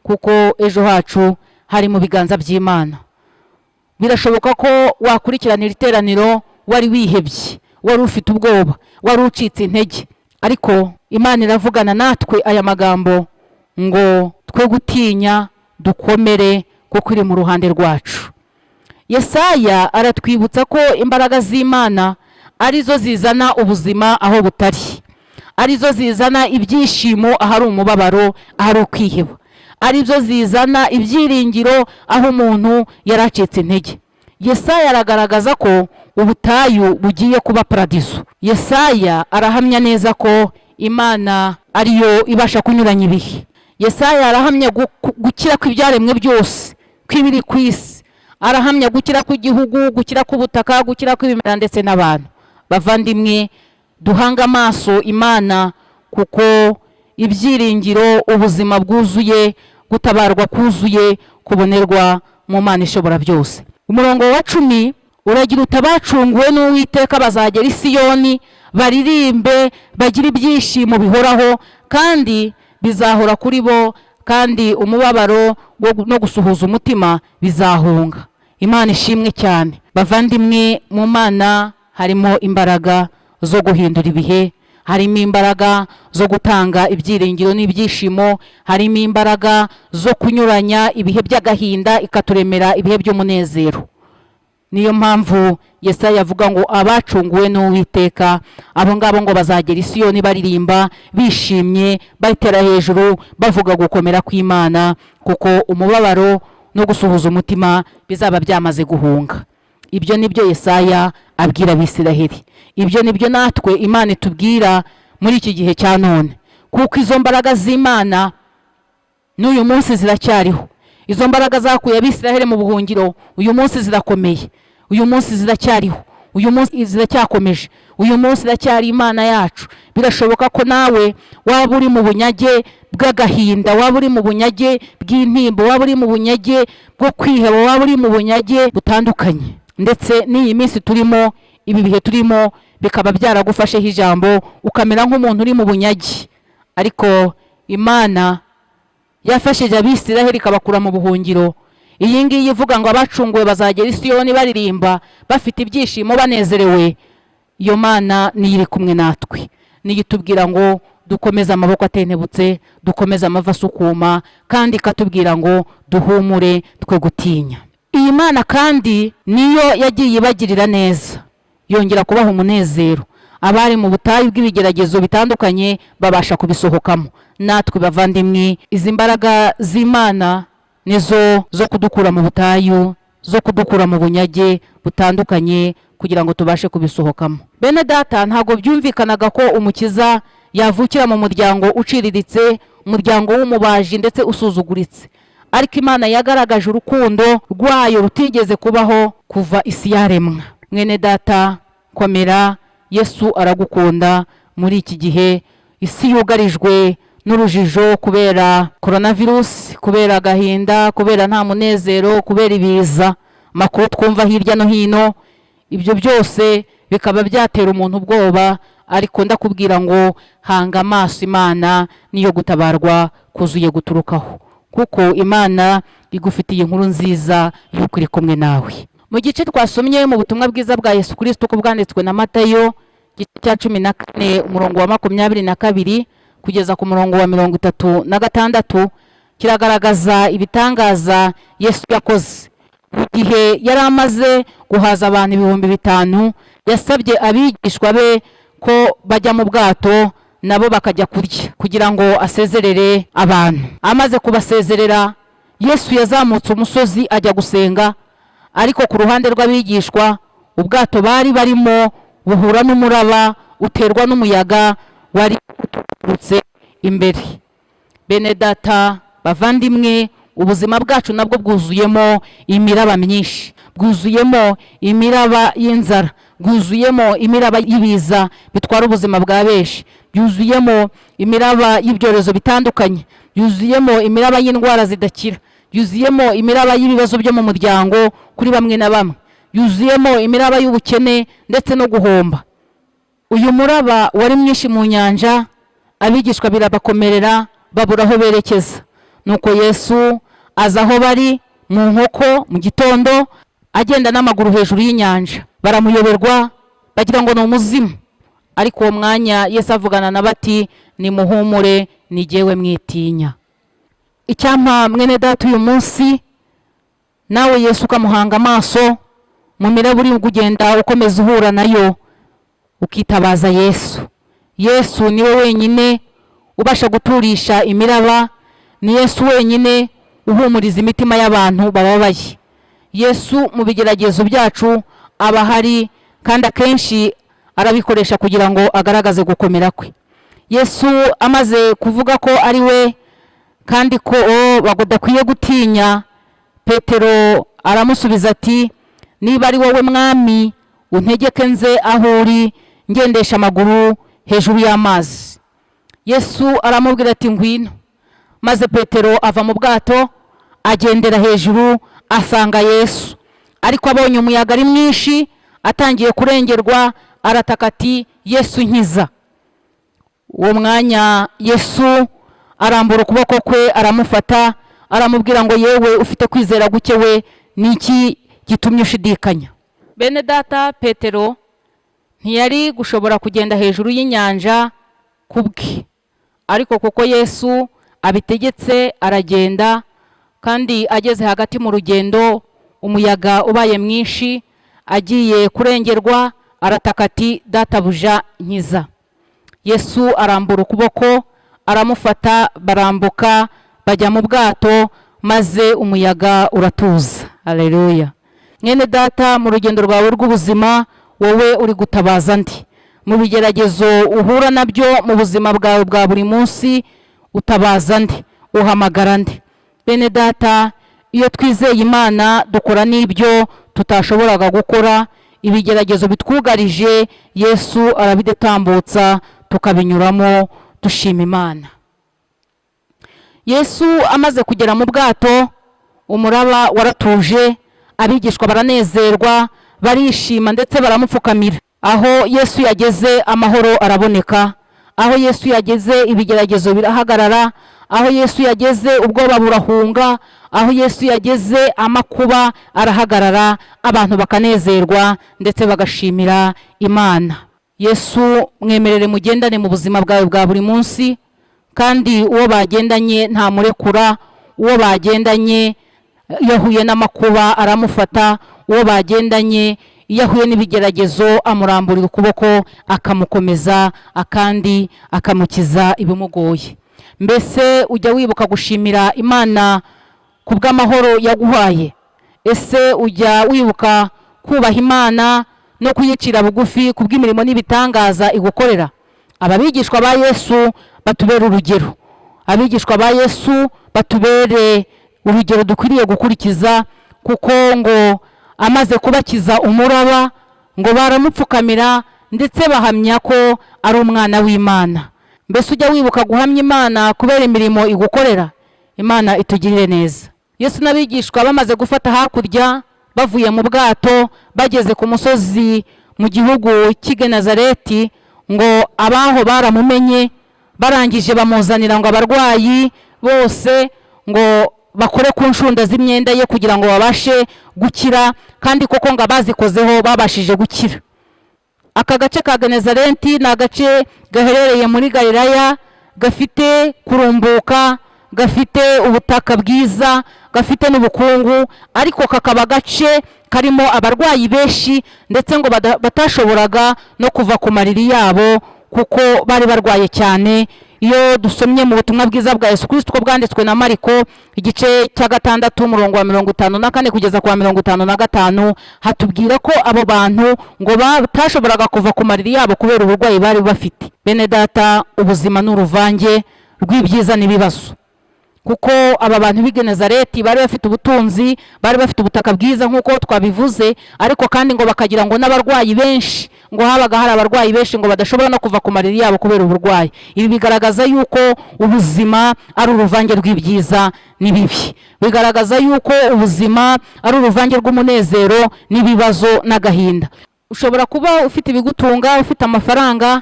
kuko ejo hacu hari mu biganza by'Imana. Birashoboka ko wakurikiranira iteraniro wari wihebye, wari ufite ubwoba, wari ucitse intege, ariko Imana iravugana natwe aya magambo ngo twe gutinya, dukomere, kuko iri mu ruhande rwacu. Yesaya aratwibutsa ko imbaraga z'Imana arizo zizana ubuzima aho butari, arizo zizana ibyishimo ahari umubabaro, ahari ukwiheba, arizo zizana ibyiringiro aho umuntu yaracitse intege. Yesaya aragaragaza ko ubutayu bugiye kuba paradizo. Yesaya arahamya neza ko Imana ariyo ibasha kunyuranya ibihe. Yesaya arahamya gukira kw'ibyaremwe byose, kw'ibiri ku isi, arahamya gukira kw'igihugu, gukira k'ubutaka, gukira kw'ibimera ndetse n'abantu. Bavandimwe, duhange amaso Imana, kuko ibyiringiro, ubuzima bwuzuye, gutabarwa kuzuye kubonerwa mu Mana ishobora byose. Umurongo wa 10 uragira uti: abacunguwe n'Uwiteka bazagera i Siyoni, baririmbe, bagire ibyishimo bihoraho, kandi bizahora kuri bo, kandi umubabaro no gusuhuza umutima bizahunga. Imana ishimwe cyane. Bavandimwe, mu Mana harimo imbaraga zo guhindura ibihe, harimo imbaraga zo gutanga ibyiringiro n'ibyishimo, harimo imbaraga zo kunyuranya ibihe by'agahinda ikaturemera ibihe by'umunezero. Niyo mpamvu Yesaya avuga ngo abacunguwe n'Uwiteka, abo ngabo ngo bazagera i Siyoni baririmba bishimye, batera hejuru, bavuga gukomera kw'Imana, kuko umubabaro no gusuhuza umutima bizaba byamaze guhunga. Ibyo ni byo Yesaya abwira Abisiraheli, ibyo ni byo natwe Imana itubwira muri iki gihe cya none, kuko izo mbaraga z'Imana n'uyu munsi ziracyariho. Izo mbaraga zakuye Abisiraheli mu buhungiro uyu munsi zirakomeye, uyu munsi ziracyariho, uyu munsi ziracyakomeje, uyu munsi iracyari Imana yacu. Birashoboka ko nawe waba uri mu bunyage bw'agahinda, waba uri mu bunyage bw'intimba, waba uri mu bunyage bwo kwiheba, waba uri mu bunyage butandukanye, ndetse n'iyi minsi turimo, ibi bihe turimo, bikaba byaragufasheho ijambo, ukamera nk'umuntu uri mu bunyage. Ariko Imana yafashije Abisiraheli ikabakura mu buhungiro, iyi ngiyi ivuga ngo abacunguwe bazagera i Siyoni baririmba, bafite ibyishimo, banezerewe, iyo Mana niyo iri kumwe natwe, niyo itubwira ngo dukomeze amaboko atentebutse, dukomeze amavi asukuma, kandi ikatubwira ngo duhumure, twe gutinya. Iyi Mana kandi niyo yagiye ibagirira neza, yongera kubaha umunezero. Abari mu butayu bw'ibigeragezo bitandukanye babasha kubisohokamo. Natwe bavandimwe, izi mbaraga z'Imana nizo zo kudukura mu butayu, zo kudukura mu bunyage butandukanye, kugira ngo tubashe kubisohokamo. Bene data, ntabwo byumvikanaga ko Umukiza yavukira mu muryango uciriritse, umuryango w'umubaji ndetse usuzuguritse, ariko Imana yagaragaje urukundo rwayo rutigeze kubaho kuva isi yaremwa. Mwene data, komera, Yesu aragukunda. Muri iki gihe isi yugarijwe n'urujijo kubera coronavirus, kubera agahinda, kubera nta munezero, kubera ibiza, amakuru twumva hirya no hino, ibyo byose bikaba byatera umuntu ubwoba. Ariko ndakubwira ngo hanga amaso Imana, niyo gutabarwa kuzuye guturukaho, kuko Imana igufitiye inkuru nziza y'uko iri kumwe nawe. Mu gice twasomye mu butumwa bwiza bwa Yesu Kristo uko bwanditswe na Matayo, igice cya 14, umurongo wa 22 kugeza ku murongo wa 36, kiragaragaza ibitangaza Yesu yakoze. Mu gihe yari amaze guhaza abantu 5000, yasabye abigishwa be ko bajya mu bwato nabo bakajya kurya kugira ngo asezerere abantu. Amaze kubasezerera, Yesu yazamutse umusozi ajya gusenga, ariko ku ruhande rw'abigishwa ubwato bari barimo buhura n'umuraba uterwa n'umuyaga wari uturutse imbere. Bene data bavandimwe, ubuzima bwacu nabwo bwuzuyemo imiraba myinshi, bwuzuyemo imiraba y'inzara, bwuzuyemo imiraba y'ibiza bitwara ubuzima bwa benshi, byuzuyemo imiraba y'ibyorezo bitandukanye, byuzuyemo imiraba y'indwara zidakira, yuzuyemo imiraba y'ibibazo byo mu muryango kuri bamwe na bamwe, yuzuyemo imiraba y'ubukene ndetse no guhomba. Uyu muraba wari mwinshi mu nyanja, abigishwa birabakomerera, babura aho berekeza. Nuko Yesu aza aho bari mu nkoko mu gitondo, agenda n'amaguru hejuru y'inyanja. Baramuyoberwa, bagira ngo ni umuzimu. Ariko uwo mwanya Yesu avugana na bati: "Nimuhumure, ni jyewe, mwitinya." Icyampa mwene data uyu munsi nawe Yesu ukamuhanga amaso mu miraba uri kugenda ukomeza uhura nayo, ukitabaza Yesu. Yesu niwe wenyine ubasha guturisha imiraba, ni Yesu wenyine uhumuriza imitima y'abantu bababaye. Yesu mu bigeragezo byacu aba ahari, kandi akenshi arabikoresha kugira ngo agaragaze gukomera kwe. Yesu amaze kuvuga ko ari we kandi ko badakwiye gutinya, Petero aramusubiza ati: "Niba ari wowe Mwami, untegeke nze aho uri ngendesha amaguru hejuru y'amazi." Yesu aramubwira ati: "Ngwino." Maze Petero ava mu bwato, agendera hejuru, asanga Yesu. Ariko abonye umuyaga ari mwinshi, atangiye kurengerwa, arataka ati: "Yesu, nkiza." Uwo mwanya Yesu arambura ukuboko kwe, aramufata, aramubwira ngo: "Yewe ufite kwizera guke we, ni iki gitumye ushidikanya?" Bene data, Petero ntiyari gushobora kugenda hejuru y'inyanja ku bwe, ariko kuko Yesu abitegetse aragenda. Kandi ageze hagati mu rugendo, umuyaga ubaye mwinshi, agiye kurengerwa, arataka ati: "Databuja, nkiza." Yesu arambura ukuboko, aramufata, barambuka bajya mu bwato, maze umuyaga uratuza. Aleluya! Mwene data, mu rugendo rwawe rw'ubuzima, wowe uri gutabaza ndi? Mu bigeragezo uhura nabyo mu buzima bwawe bwa buri munsi, utabaza ndi? Uhamagara ndi? Bene data, iyo twizeye Imana dukora n'ibyo tutashoboraga gukora. Ibigeragezo bitwugarije, Yesu arabidutambutsa, tukabinyuramo dushima Imana. Yesu amaze kugera mu bwato, umuraba waratuje, abigishwa baranezerwa, barishima, ndetse baramupfukamira. Aho Yesu yageze amahoro araboneka, aho Yesu yageze ibigeragezo birahagarara, aho Yesu yageze ubwoba burahunga, aho Yesu yageze amakuba arahagarara, abantu bakanezerwa ndetse bagashimira Imana. Yesu mwemerere mugendane mu buzima bwawe bwa buri munsi, kandi uwo bagendanye ntamurekura, uwo bagendanye iyo ahuye n'amakuba aramufata, uwo bagendanye iyo ahuye n'ibigeragezo amuramburira ukuboko akamukomeza, akandi akamukiza ibimugoye. Mbese ujya wibuka gushimira Imana ku bw'amahoro yaguhaye? Ese ujya wibuka kubaha Imana no kuyicira bugufi ku bw'imirimo n'ibitangaza igukorera? Aba bigishwa ba Yesu batubere urugero, abigishwa ba Yesu batubere urugero dukwiriye gukurikiza, kuko ngo amaze kubakiza umuraba, ngo baramupfukamira ndetse bahamya ko ari umwana w'Imana. Mbese ujya wibuka guhamya Imana kubera imirimo igukorera? Imana itugirire neza. Yesu n'abigishwa bamaze gufata hakurya, bavuye mu bwato, bageze ku musozi mu gihugu cy'i Genezareti, ngo abaho baramumenye, barangije bamuzanira ngo abarwayi bose, ngo bakore ku nshunda z'imyenda ye kugira ngo babashe gukira, kandi koko ngo abazikozeho babashije gukira. Aka gace ka Genezareti ni agace gaherereye muri Galilaya, gafite kurumbuka, gafite ubutaka bwiza, gafite n'ubukungu, ariko kakaba agace karimo abarwayi benshi, ndetse ngo batashoboraga no kuva ku mariri yabo kuko bari barwaye cyane. Iyo dusomye mu butumwa bwiza bwa Yesu Kristo uko bwanditswe na Mariko, igice cya 6, umurongo wa 54 kugeza ku wa 55, hatubwira ko abo bantu ngo batashoboraga kuva ku mariri yabo kubera uburwayi bari bafite. Bene data, ubuzima ni uruvange rw'ibyiza n'ibibazo, kuko aba bantu b'i Genezareti bari bafite ubutunzi, bari bafite ubutaka bwiza nk'uko twabivuze, ariko kandi ngo bakagira ngo n'abarwayi benshi, ngo habaga hari abarwayi benshi ngo badashobora no kuva ku mariri yabo kubera uburwayi. Ibi bigaragaza yuko ubuzima ari uruvange rw'ibyiza n'ibibi, bigaragaza yuko ubuzima ari uruvange rw'umunezero n'ibibazo n'agahinda. Ushobora kuba ufite ibigutunga, ufite amafaranga,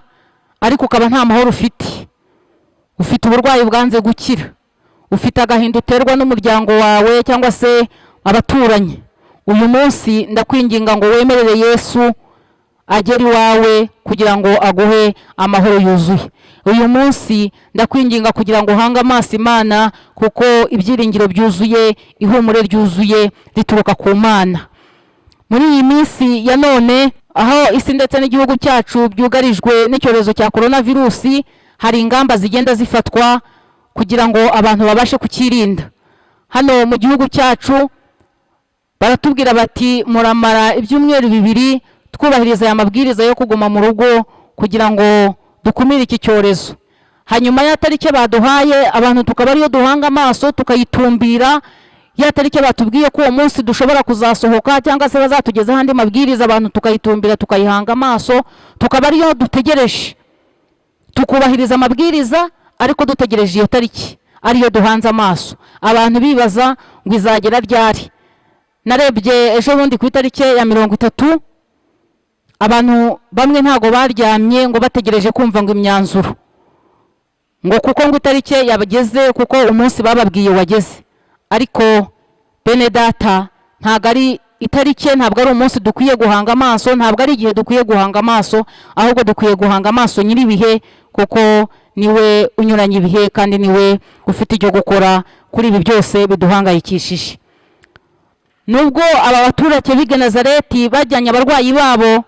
ariko ukaba nta mahoro ufite, ufite uburwayi bwanze gukira, ufite agahinda uterwa n'umuryango wawe cyangwa se abaturanyi. Uyu munsi ndakwinginga ngo wemerere Yesu agere iwawe kugira ngo aguhe amahoro yuzuye. Uyu munsi ndakwinginga kugira ngo uhange amaso Imana, kuko ibyiringiro byuzuye, ihumure ryuzuye rituruka ku Mana. Muri iyi minsi ya none, aho isi ndetse n'igihugu cyacu byugarijwe n'icyorezo cya coronavirusi, hari ingamba zigenda zifatwa kugira ngo abantu babashe kukirinda. Hano mu gihugu cyacu baratubwira bati muramara ibyumweru 2 twubahiriza aya mabwiriza yo kuguma mu rugo kugira ngo dukumire iki cyorezo. Hanyuma ya tariki baduhaye, abantu tukaba ariyo duhanga amaso tukayitumbira, ya tariki batubwiye ko uwo munsi dushobora kuzasohoka cyangwa se bazatugezaho andi mabwiriza, abantu tukayitumbira tukayihanga amaso, tukaba ariyo dutegereje, tukubahiriza amabwiriza ariko dutegereje iyo tariki ariyo duhanze amaso. Abantu bibaza ngo izagera ryari. Narebye ejo bundi ku itariki ya 30, abantu bamwe ntago baryamye ngo bategereje kumva ngo imyanzuro, ngo kuko ngo itariki yabageze, kuko umunsi bababwiye wageze. Ariko bene data, ntago ari itariki, ntabwo ari umunsi dukwiye guhanga amaso, ntabwo ari igihe dukwiye guhanga amaso, ahubwo dukwiye guhanga amaso nyir'ibihe, kuko niwe unyuranye ibihe kandi niwe ufite icyo gukora kuri ibi byose biduhangayikishije. Nubwo aba baturage b'i Genezareti bajyanye abarwayi babo,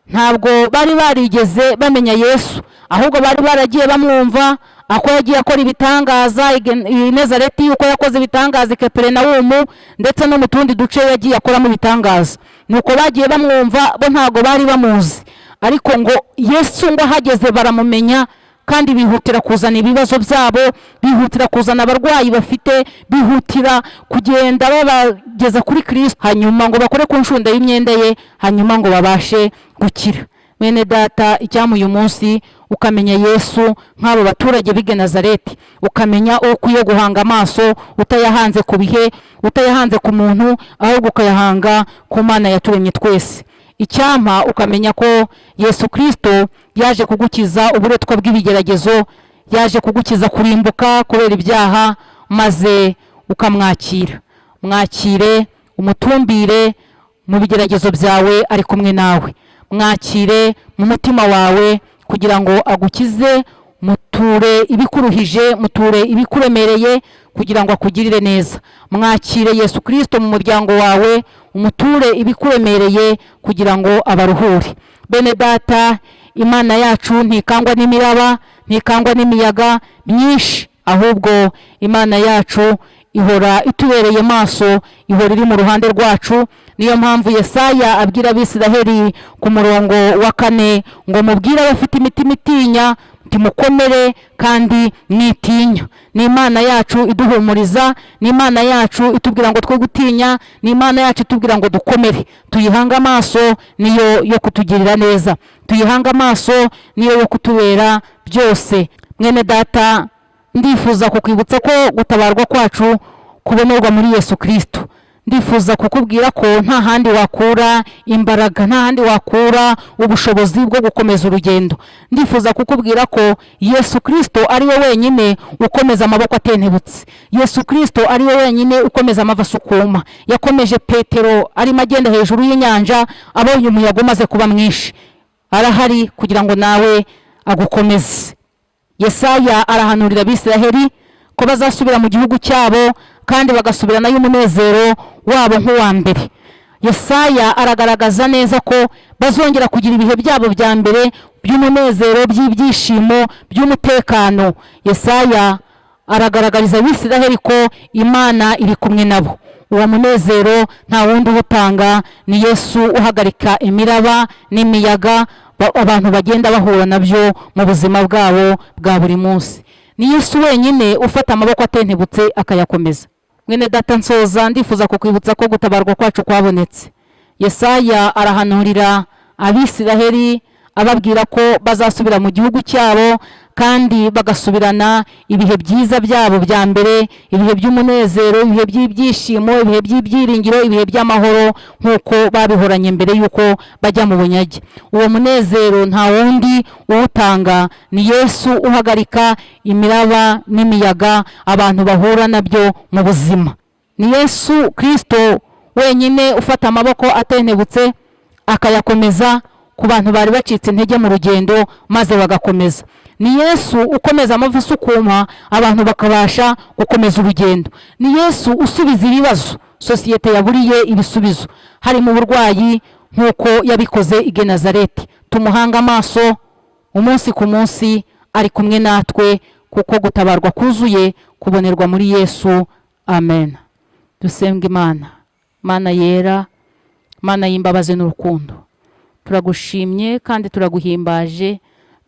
ntabwo bari barigeze bamenya Yesu, ahubwo bari baragiye bamwumva ako yagiye akora ibitangaza i Nazareti, uko yakoze ibitangaza i Kaperinawumu, ndetse no mu tundi duce yagiye akoramo ibitangaza. Nuko bagiye bamwumva, bo ntabwo bari bamuzi, ariko ngo Yesu ngo ahageze baramumenya, kandi bihutira kuzana ibibazo byabo, bihutira kuzana abarwayi bafite, bihutira kugenda babageza kuri Kristo, hanyuma ngo bakore ku nshunda y'imyenda ye, hanyuma ngo babashe gukira. Bene data, icyampa uyu munsi ukamenya Yesu nk'abo baturage b'i Genezareti, ukamenya uko ukwiye guhanga amaso, utayahanze ku bihe, utayahanze ku muntu, ahubwo ukayahanga ku Mana yaturemye twese. Icyampa ukamenya ko Yesu Kristo yaje kugukiza uburetwa bw'ibigeragezo, yaje kugukiza kurimbuka kubera ibyaha, maze ukamwakira. Mwakire, umutumbire mu bigeragezo byawe, ari kumwe nawe. Mwakire mu mutima wawe kugira ngo agukize, muture ibikuruhije, muture ibikuremereye kugira ngo akugirire neza. Mwakire Yesu Kristo mu muryango wawe, umuture ibikuremereye kugira ngo abaruhure. Bene data, Imana yacu ntikangwa n'imiraba, ntikangwa n'imiyaga myinshi, ahubwo Imana yacu ihora itubereye maso, ihora iri mu ruhande rwacu. Niyo mpamvu Yesaya abwira Abisiraheli ku murongo wa 4 ngo mubwire abafite imitima itinya mukomere kandi mwitinya. Ni Imana yacu iduhumuriza, ni Imana yacu itubwira ngo twe gutinya, ni Imana yacu itubwira ngo dukomere. Tuyihange amaso, niyo yo kutugirira neza, tuyihange amaso, niyo yo kutubera byose. Mwene data, ndifuza kukwibutsa ko gutabarwa kwacu kubonerwa muri Yesu Kristo. Ndifuza kukubwira ko nta handi wakura imbaraga, nta handi wakura ubushobozi bwo gukomeza urugendo. Ndifuza kukubwira ko Yesu Kristo ari we wenyine ukomeza amaboko atentebutse. Yesu Kristo ari we wenyine ukomeza amavi asukuma. Yakomeje Petero arimo agenda hejuru y'inyanja, abonye umuyaga umaze kuba mwinshi. Arahari kugira ngo nawe agukomeze. Yesaya arahanurira Abisiraheli ko bazasubira mu gihugu cyabo kandi bagasubiranayo umunezero wabo nk'uwa mbere. Yesaya aragaragaza neza ko bazongera kugira ibihe byabo bya mbere by'umunezero, by'ibyishimo, by'umutekano. Yesaya aragaragariza Abisiraheli ko Imana iri kumwe nabo. Uwo munezero nta wundi uwutanga, ni Yesu uhagarika imiraba n'imiyaga abantu bagenda bahura nabyo mu buzima bwabo bwa buri munsi. Ni Yesu wenyine ufata amaboko atentebutse akayakomeza. Mwene data, nsoza ndifuza kukwibutsa ko gutabarwa kwacu kwabonetse. Yesaya arahanurira Abisiraheli ababwira ko bazasubira mu gihugu cyabo kandi bagasubirana ibihe byiza byabo bya mbere, ibihe by'umunezero, ibihe by'ibyishimo, ibihe by'ibyiringiro, ibihe by'amahoro nk'uko babihoranye mbere y'uko bajya mu bunyage. Uwo munezero nta wundi uwutanga, ni Yesu uhagarika imiraba n'imiyaga abantu bahura nabyo mu buzima. Ni Yesu Kristo wenyine ufata amaboko atentebutse akayakomeza ku bantu bari bacitse intege mu rugendo maze bagakomeza. Ni Yesu ukomeza amavi asukuma abantu bakabasha gukomeza urugendo. Ni Yesu usubiza ibibazo sosiyete yaburiye ibisubizo, harimo uburwayi nk'uko yabikoze i Genazareti. Tumuhanga amaso umunsi ku munsi, ari kumwe natwe, kuko gutabarwa kuzuye kubonerwa muri Yesu. Amen. Dusenge Imana. Mana yera, Mana y'imbabazi n'urukundo, turagushimye kandi turaguhimbaje,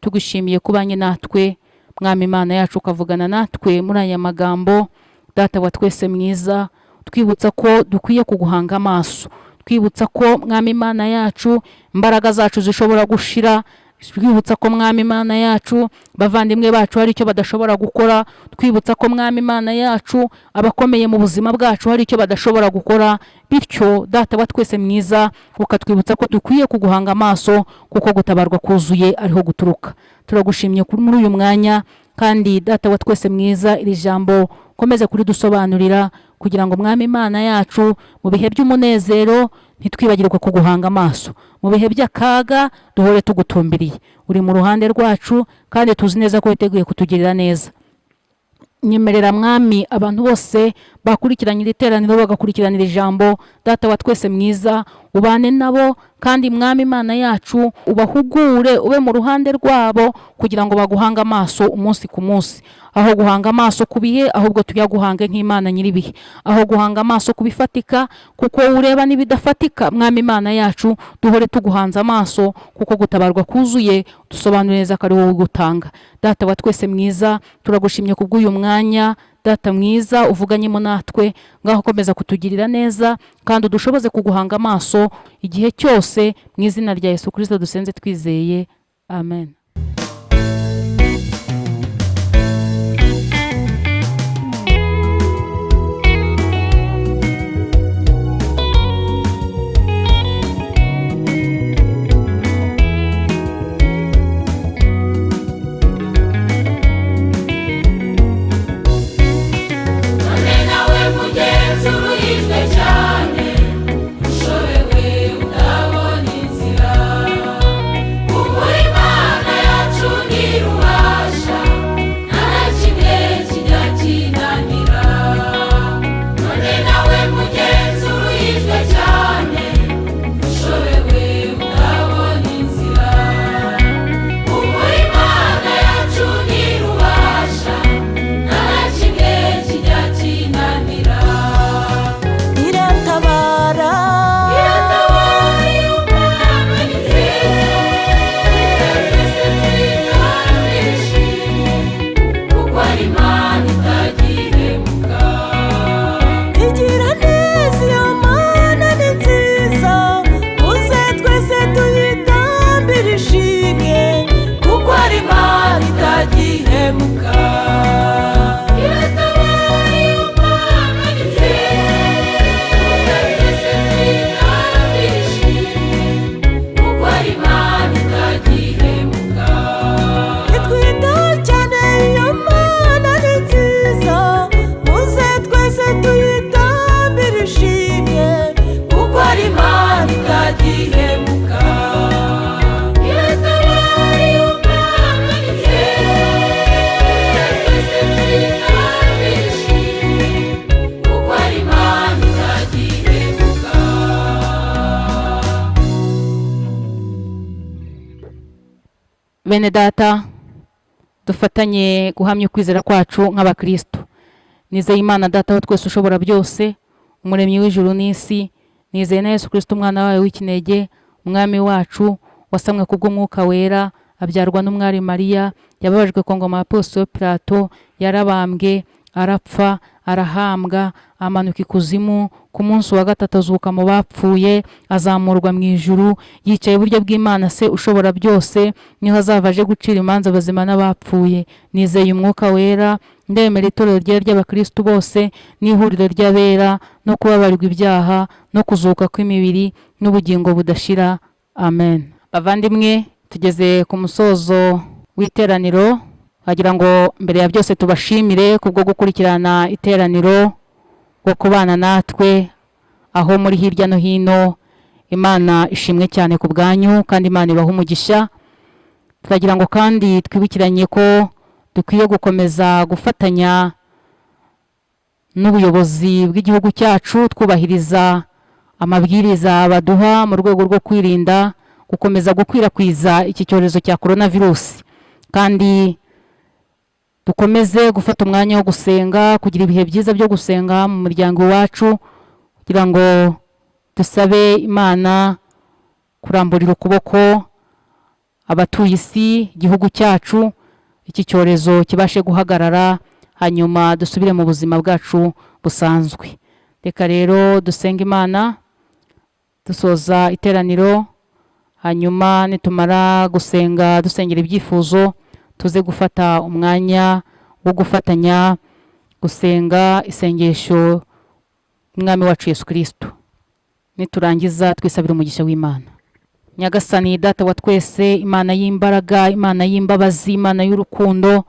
tugushimiye kubanye natwe Mwami Imana yacu, ukavugana natwe muri aya magambo. Data wa twese mwiza, twibutsa ko dukwiye kuguhanga amaso, twibutsa ko Mwami Imana yacu imbaraga zacu zishobora gushira, twibutsa ko Mwami Imana yacu bavandimwe bacu hari icyo badashobora gukora, twibutsa ko Mwami Imana yacu abakomeye mu buzima bwacu hari icyo badashobora gukora. Bityo Data wa twese mwiza, ukatwibutsa ko dukwiye kuguhanga amaso, kuko gutabarwa kuzuye ariho guturuka. Turagushimye muri uyu mwanya, kandi Data wa twese mwiza, iri jambo ukomeze kuridusobanurira kugira ngo Mwami Imana yacu mu bihe by'umunezero ntitwibagirwe kuguhanga amaso, mu bihe by'akaga duhore tugutumbiriye. Uri mu ruhande rwacu kandi tuzi neza ko witeguye kutugirira neza. Nyemerera Mwami abantu bose bakurikiranye iri teraniro bagakurikiranira ijambo, Data wa twese mwiza ubane nabo, kandi Mwami Imana yacu ubahugure, ube mu ruhande rwabo kugira ngo baguhange amaso umunsi ku munsi. Aho guhanga amaso ku bihe, ahubwo tuyaguhange nk'Imana nyir'ibihe. Aho guhanga amaso ku bifatika, kuko ureba n'ibidafatika, Mwami Imana yacu duhore tuguhanze amaso, kuko gutabarwa kuzuye dusobanure neza ko ari wowe ugutanga. Data wa twese mwiza, turagushimye kubw'uyu mwanya. Data mwiza uvuganyemo natwe, ngaho komeza kutugirira neza kandi udushoboze kuguhanga amaso igihe cyose, mu izina rya Yesu Kristo dusenze twizeye, amen. None nawe mugenzi uruhijwe cyane, ushobewe utabona inzira, humura Imana Bene data, dufatanye guhamya ukwizera kwacu nk'abakristo. Nizeye Imana Data wa twese ushobora byose, umuremyi w'ijuru n'isi. Nizeye na Yesu Kristo umwana wayo w'ikinege, umwami wacu, wasamwe kubw'umwuka wera, abyarwa n'umwari Mariya, yababajwe ku ngoma ya Ponsiyo Pilato, yarabambwe, arapfa, arahambwa, amanuka ikuzimu, ku munsi wa gatatu azuka mu bapfuye, azamurwa mu ijuru, yicaye iburyo bw'Imana Se ushobora byose, niho azava aje gucira imanza abazima n'abapfuye. Nizeye umwuka wera, ndemera itorero ryera ry'abakristo bose n'ihuriro ry'abera, no kubabarirwa ibyaha, no kuzuka kw'imibiri, n'ubugingo budashira. Amen. Bavandimwe, tugeze ku musozo w'iteraniro. Wagira ngo mbere ya byose tubashimire kubwo gukurikirana iteraniro, bwo kubana natwe aho muri hirya no hino. Imana ishimwe cyane ku bwanyu, kandi Imana ibahe umugisha. Turagira ngo kandi twibukiranye ko dukwiye gukomeza gufatanya n'ubuyobozi bw'igihugu cyacu, twubahiriza amabwiriza baduha mu rwego rwo kwirinda gukomeza gukwirakwiza iki cyorezo cya coronavirus, kandi dukomeze gufata umwanya wo gusenga, kugira ibihe byiza byo gusenga mu muryango iwacu, kugira ngo dusabe Imana kuramburira ukuboko abatuye isi, igihugu cyacu, iki cyorezo kibashe guhagarara, hanyuma dusubire mu buzima bwacu busanzwe. Reka rero dusenge Imana dusoza iteraniro, hanyuma nitumara gusenga dusengera ibyifuzo, tuze gufata umwanya wo gufatanya gusenga isengesho Umwami wacu Yesu Kristo. Niturangiza twisabira umugisha w'Imana. Nyagasani Data wa twese, Imana y'imbaraga, Imana y'imbabazi, Imana y'urukundo,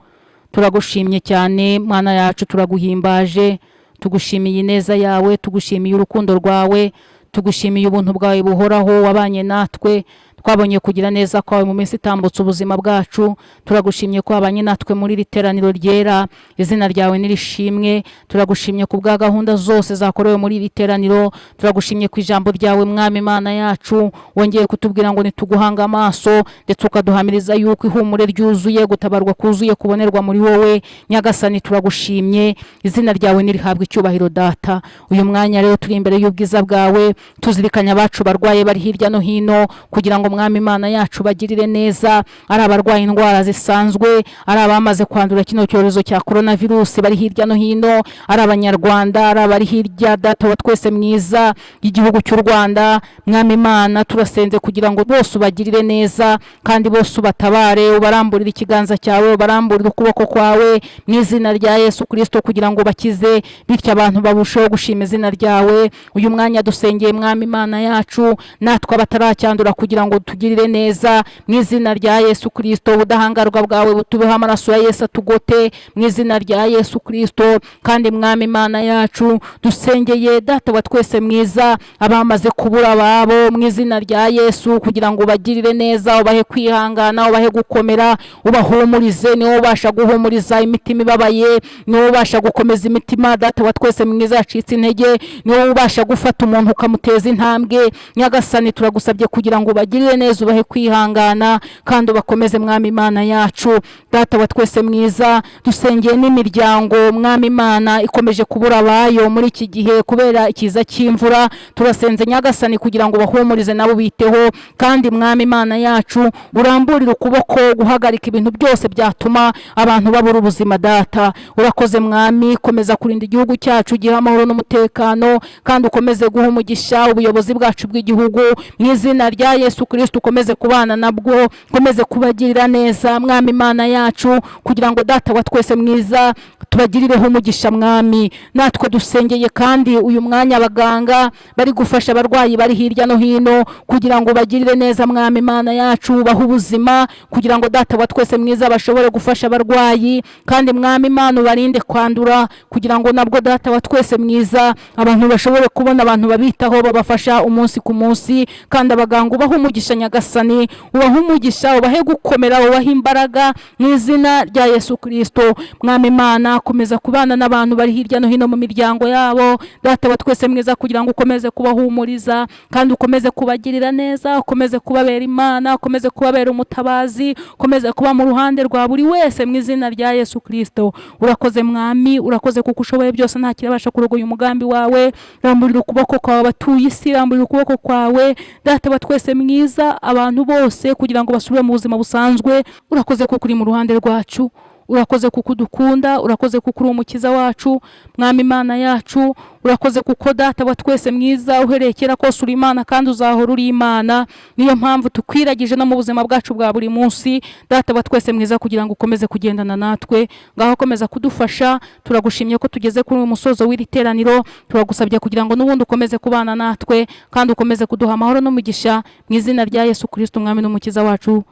turagushimye cyane Mwana yacu, turaguhimbaje, tugushimiye ineza yawe, tugushimiye urukundo rwawe, tugushimiye ubuntu bwawe buhoraho wabanye natwe. Twabonye kugira neza kwawe mu minsi itambutse ubuzima bwacu. Turagushimye ko wabanye natwe muri iri teraniro ryera, izina ryawe nirishimwe. Turagushimye ku bwa gahunda zose zakorewe muri iri teraniro. Turagushimye ku ijambo ryawe Mwami Imana yacu, wongeye kutubwira ngo nituguhanga amaso, ndetse ukaduhamiriza yuko ihumure ryuzuye, gutabarwa kuzuye kubonerwa muri wowe. Nyagasani, turagushimye, izina ryawe nirihabwe icyubahiro Data. Uyu mwanya rero turi imbere y'ubwiza bwawe, tuzirikanya abacu barwaye bari hirya no hino, kugira ngo Mwami Imana yacu bagirire neza, ari abarwaye indwara zisanzwe, ari abamaze kwandura kino cyorezo cya coronavirus bari hirya no hino, ari abanyarwanda, ari abari hirya Data wa twese mwiza y'igihugu cy'u Rwanda. Mwami Imana, turasenze kugira ngo bose ubagirire neza, kandi bose ubatabare, ubaramburire ikiganza cyawe, ubaramburire ukuboko kwawe mu izina rya Yesu Kristo, kugira ngo bakize, bityo abantu barusheho gushima izina ryawe. Uyu mwanya dusengeye Mwami Imana yacu natwe abataracyandura, kugira ngo tugirire neza mu izina rya Yesu Kristo. Ubudahangarwa bwawe butubeho, amaraso ya Yesu atugote mu izina rya Yesu Kristo. Kandi Mwami Imana yacu, dusengeye Data wa twese mwiza abamaze kubura ababo mu izina rya Yesu, kugira ngo ubagirire neza, ubahe kwihangana, ubahe gukomera, ubahumurize. Niwe ubasha guhumuriza imitima ibabaye, niwe ubasha gukomeza imitima Data wa twese mwiza yacitse intege, niwe ubasha gufata umuntu ukamuteza intambwe. Nyagasani, turagusabye kugira ngo ubagirire neza, ubahe kwihangana, kandi ubakomeze Mwami Imana yacu. Data wa twese mwiza, dusengeye n'imiryango Mwami Imana ikomeje kubura abayo muri iki gihe kubera ikiza cy'imvura. Turasenze Nyagasani kugira ngo bahumurize nabo biteho, kandi Mwami Imana yacu uramburire ukuboko guhagarika ibintu byose byatuma abantu babura ubuzima. Data, urakoze Mwami, komeza kurinda igihugu cyacu, giha amahoro n'umutekano, kandi ukomeze guha umugisha ubuyobozi bwacu bw'igihugu mu izina rya Yesu Kristo. Ukomeze kubana nabwo, ukomeze kubagirira neza Mwami Imana yacu, kugira ngo Data wa twese mwiza tubagirireho umugisha. Mwami, natwe dusengeye kandi uyu mwanya abaganga bari gufasha abarwayi bari hirya no hino, kugira ngo bagirire neza Mwami Imana yacu, bahe ubuzima, kugira ngo Data wa twese mwiza bashobore gufasha abarwayi. Kandi Mwami Imana ubarinde kwandura, kugira ngo nabwo Data wa twese mwiza abantu bashobore kubona abantu babitaho, babafasha umunsi ku munsi. Kandi abaganga ubahe umugisha. umugisha Nyagasani, ubahe umugisha, ubahe gukomera, ubahe imbaraga mu izina rya Yesu Kristo. Mwami Imana, komeza kubana n'abantu bari hirya no hino mu miryango yabo, Data wa twese mwiza, kugira ngo ukomeze kubahumuriza kandi ukomeze kubagirira neza, ukomeze kubabera Imana, ukomeze kubabera umutabazi, ukomeze kuba mu ruhande rwa buri wese mu izina rya Yesu Kristo. Urakoze Mwami, urakoze kuko ushoboye byose, nta kirabasha kurogoya umugambi wawe. Ramburira ukuboko kwawe abatuye isi, ramburira ukuboko kwawe Data wa twese mwiza, abantu bose kugira ngo basubire mu buzima busanzwe. Urakoze kuko uri mu ruhande rwacu, urakoze kuko udukunda, urakoze kuko uri umukiza wacu, Mwami Imana yacu. Urakoze kuko Data wa twese mwiza, uhereye kera kose uri Imana kandi uzahora uri Imana. Niyo mpamvu tukwiragije no mu buzima bwacu bwa buri munsi, Data wa twese mwiza, kugira ngo ukomeze kugendana natwe. Ngaho komeza kudufasha. Turagushimye ko tugeze kuri uyu musozo w'iri teraniro. Turagusabye kugira ngo n'ubundi ukomeze kubana natwe kandi ukomeze kuduha amahoro n'umugisha mu izina rya Yesu Kristo, Umwami n'Umukiza wacu,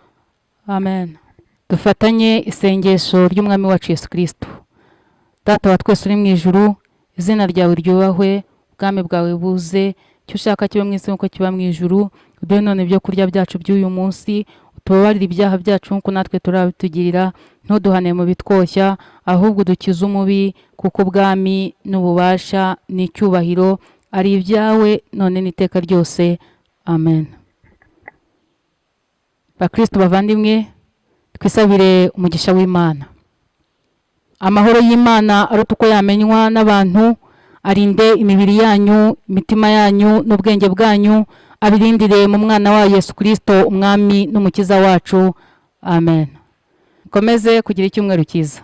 amen. Dufatanye isengesho ry'Umwami wacu Yesu Kristo. Data wa twese uri mu ijuru, izina ryawe ryubahwe, ubwami bwawe buze, icyo ushaka kibe mu isi nk'uko kiba mu ijuru. Uduhe none ibyo kurya byacu by'uyu munsi, utubabarire ibyaha byacu nk'uko natwe turabitugirira, ntuduhane mu bitwoshya, ahubwo udukize umubi, kuko ubwami n'ububasha n'icyubahiro ari ibyawe none n'iteka ryose, amen. Bakristo bavandimwe, twisabire umugisha w'Imana. Amahoro y'Imana aruta uko yamenywa n'abantu arinde imibiri yanyu, imitima yanyu n'ubwenge bwanyu, abirindire mu mwana wa Yesu Kristo, Umwami n'Umukiza wacu, amen. Mukomeze kugira icyumweru cyiza.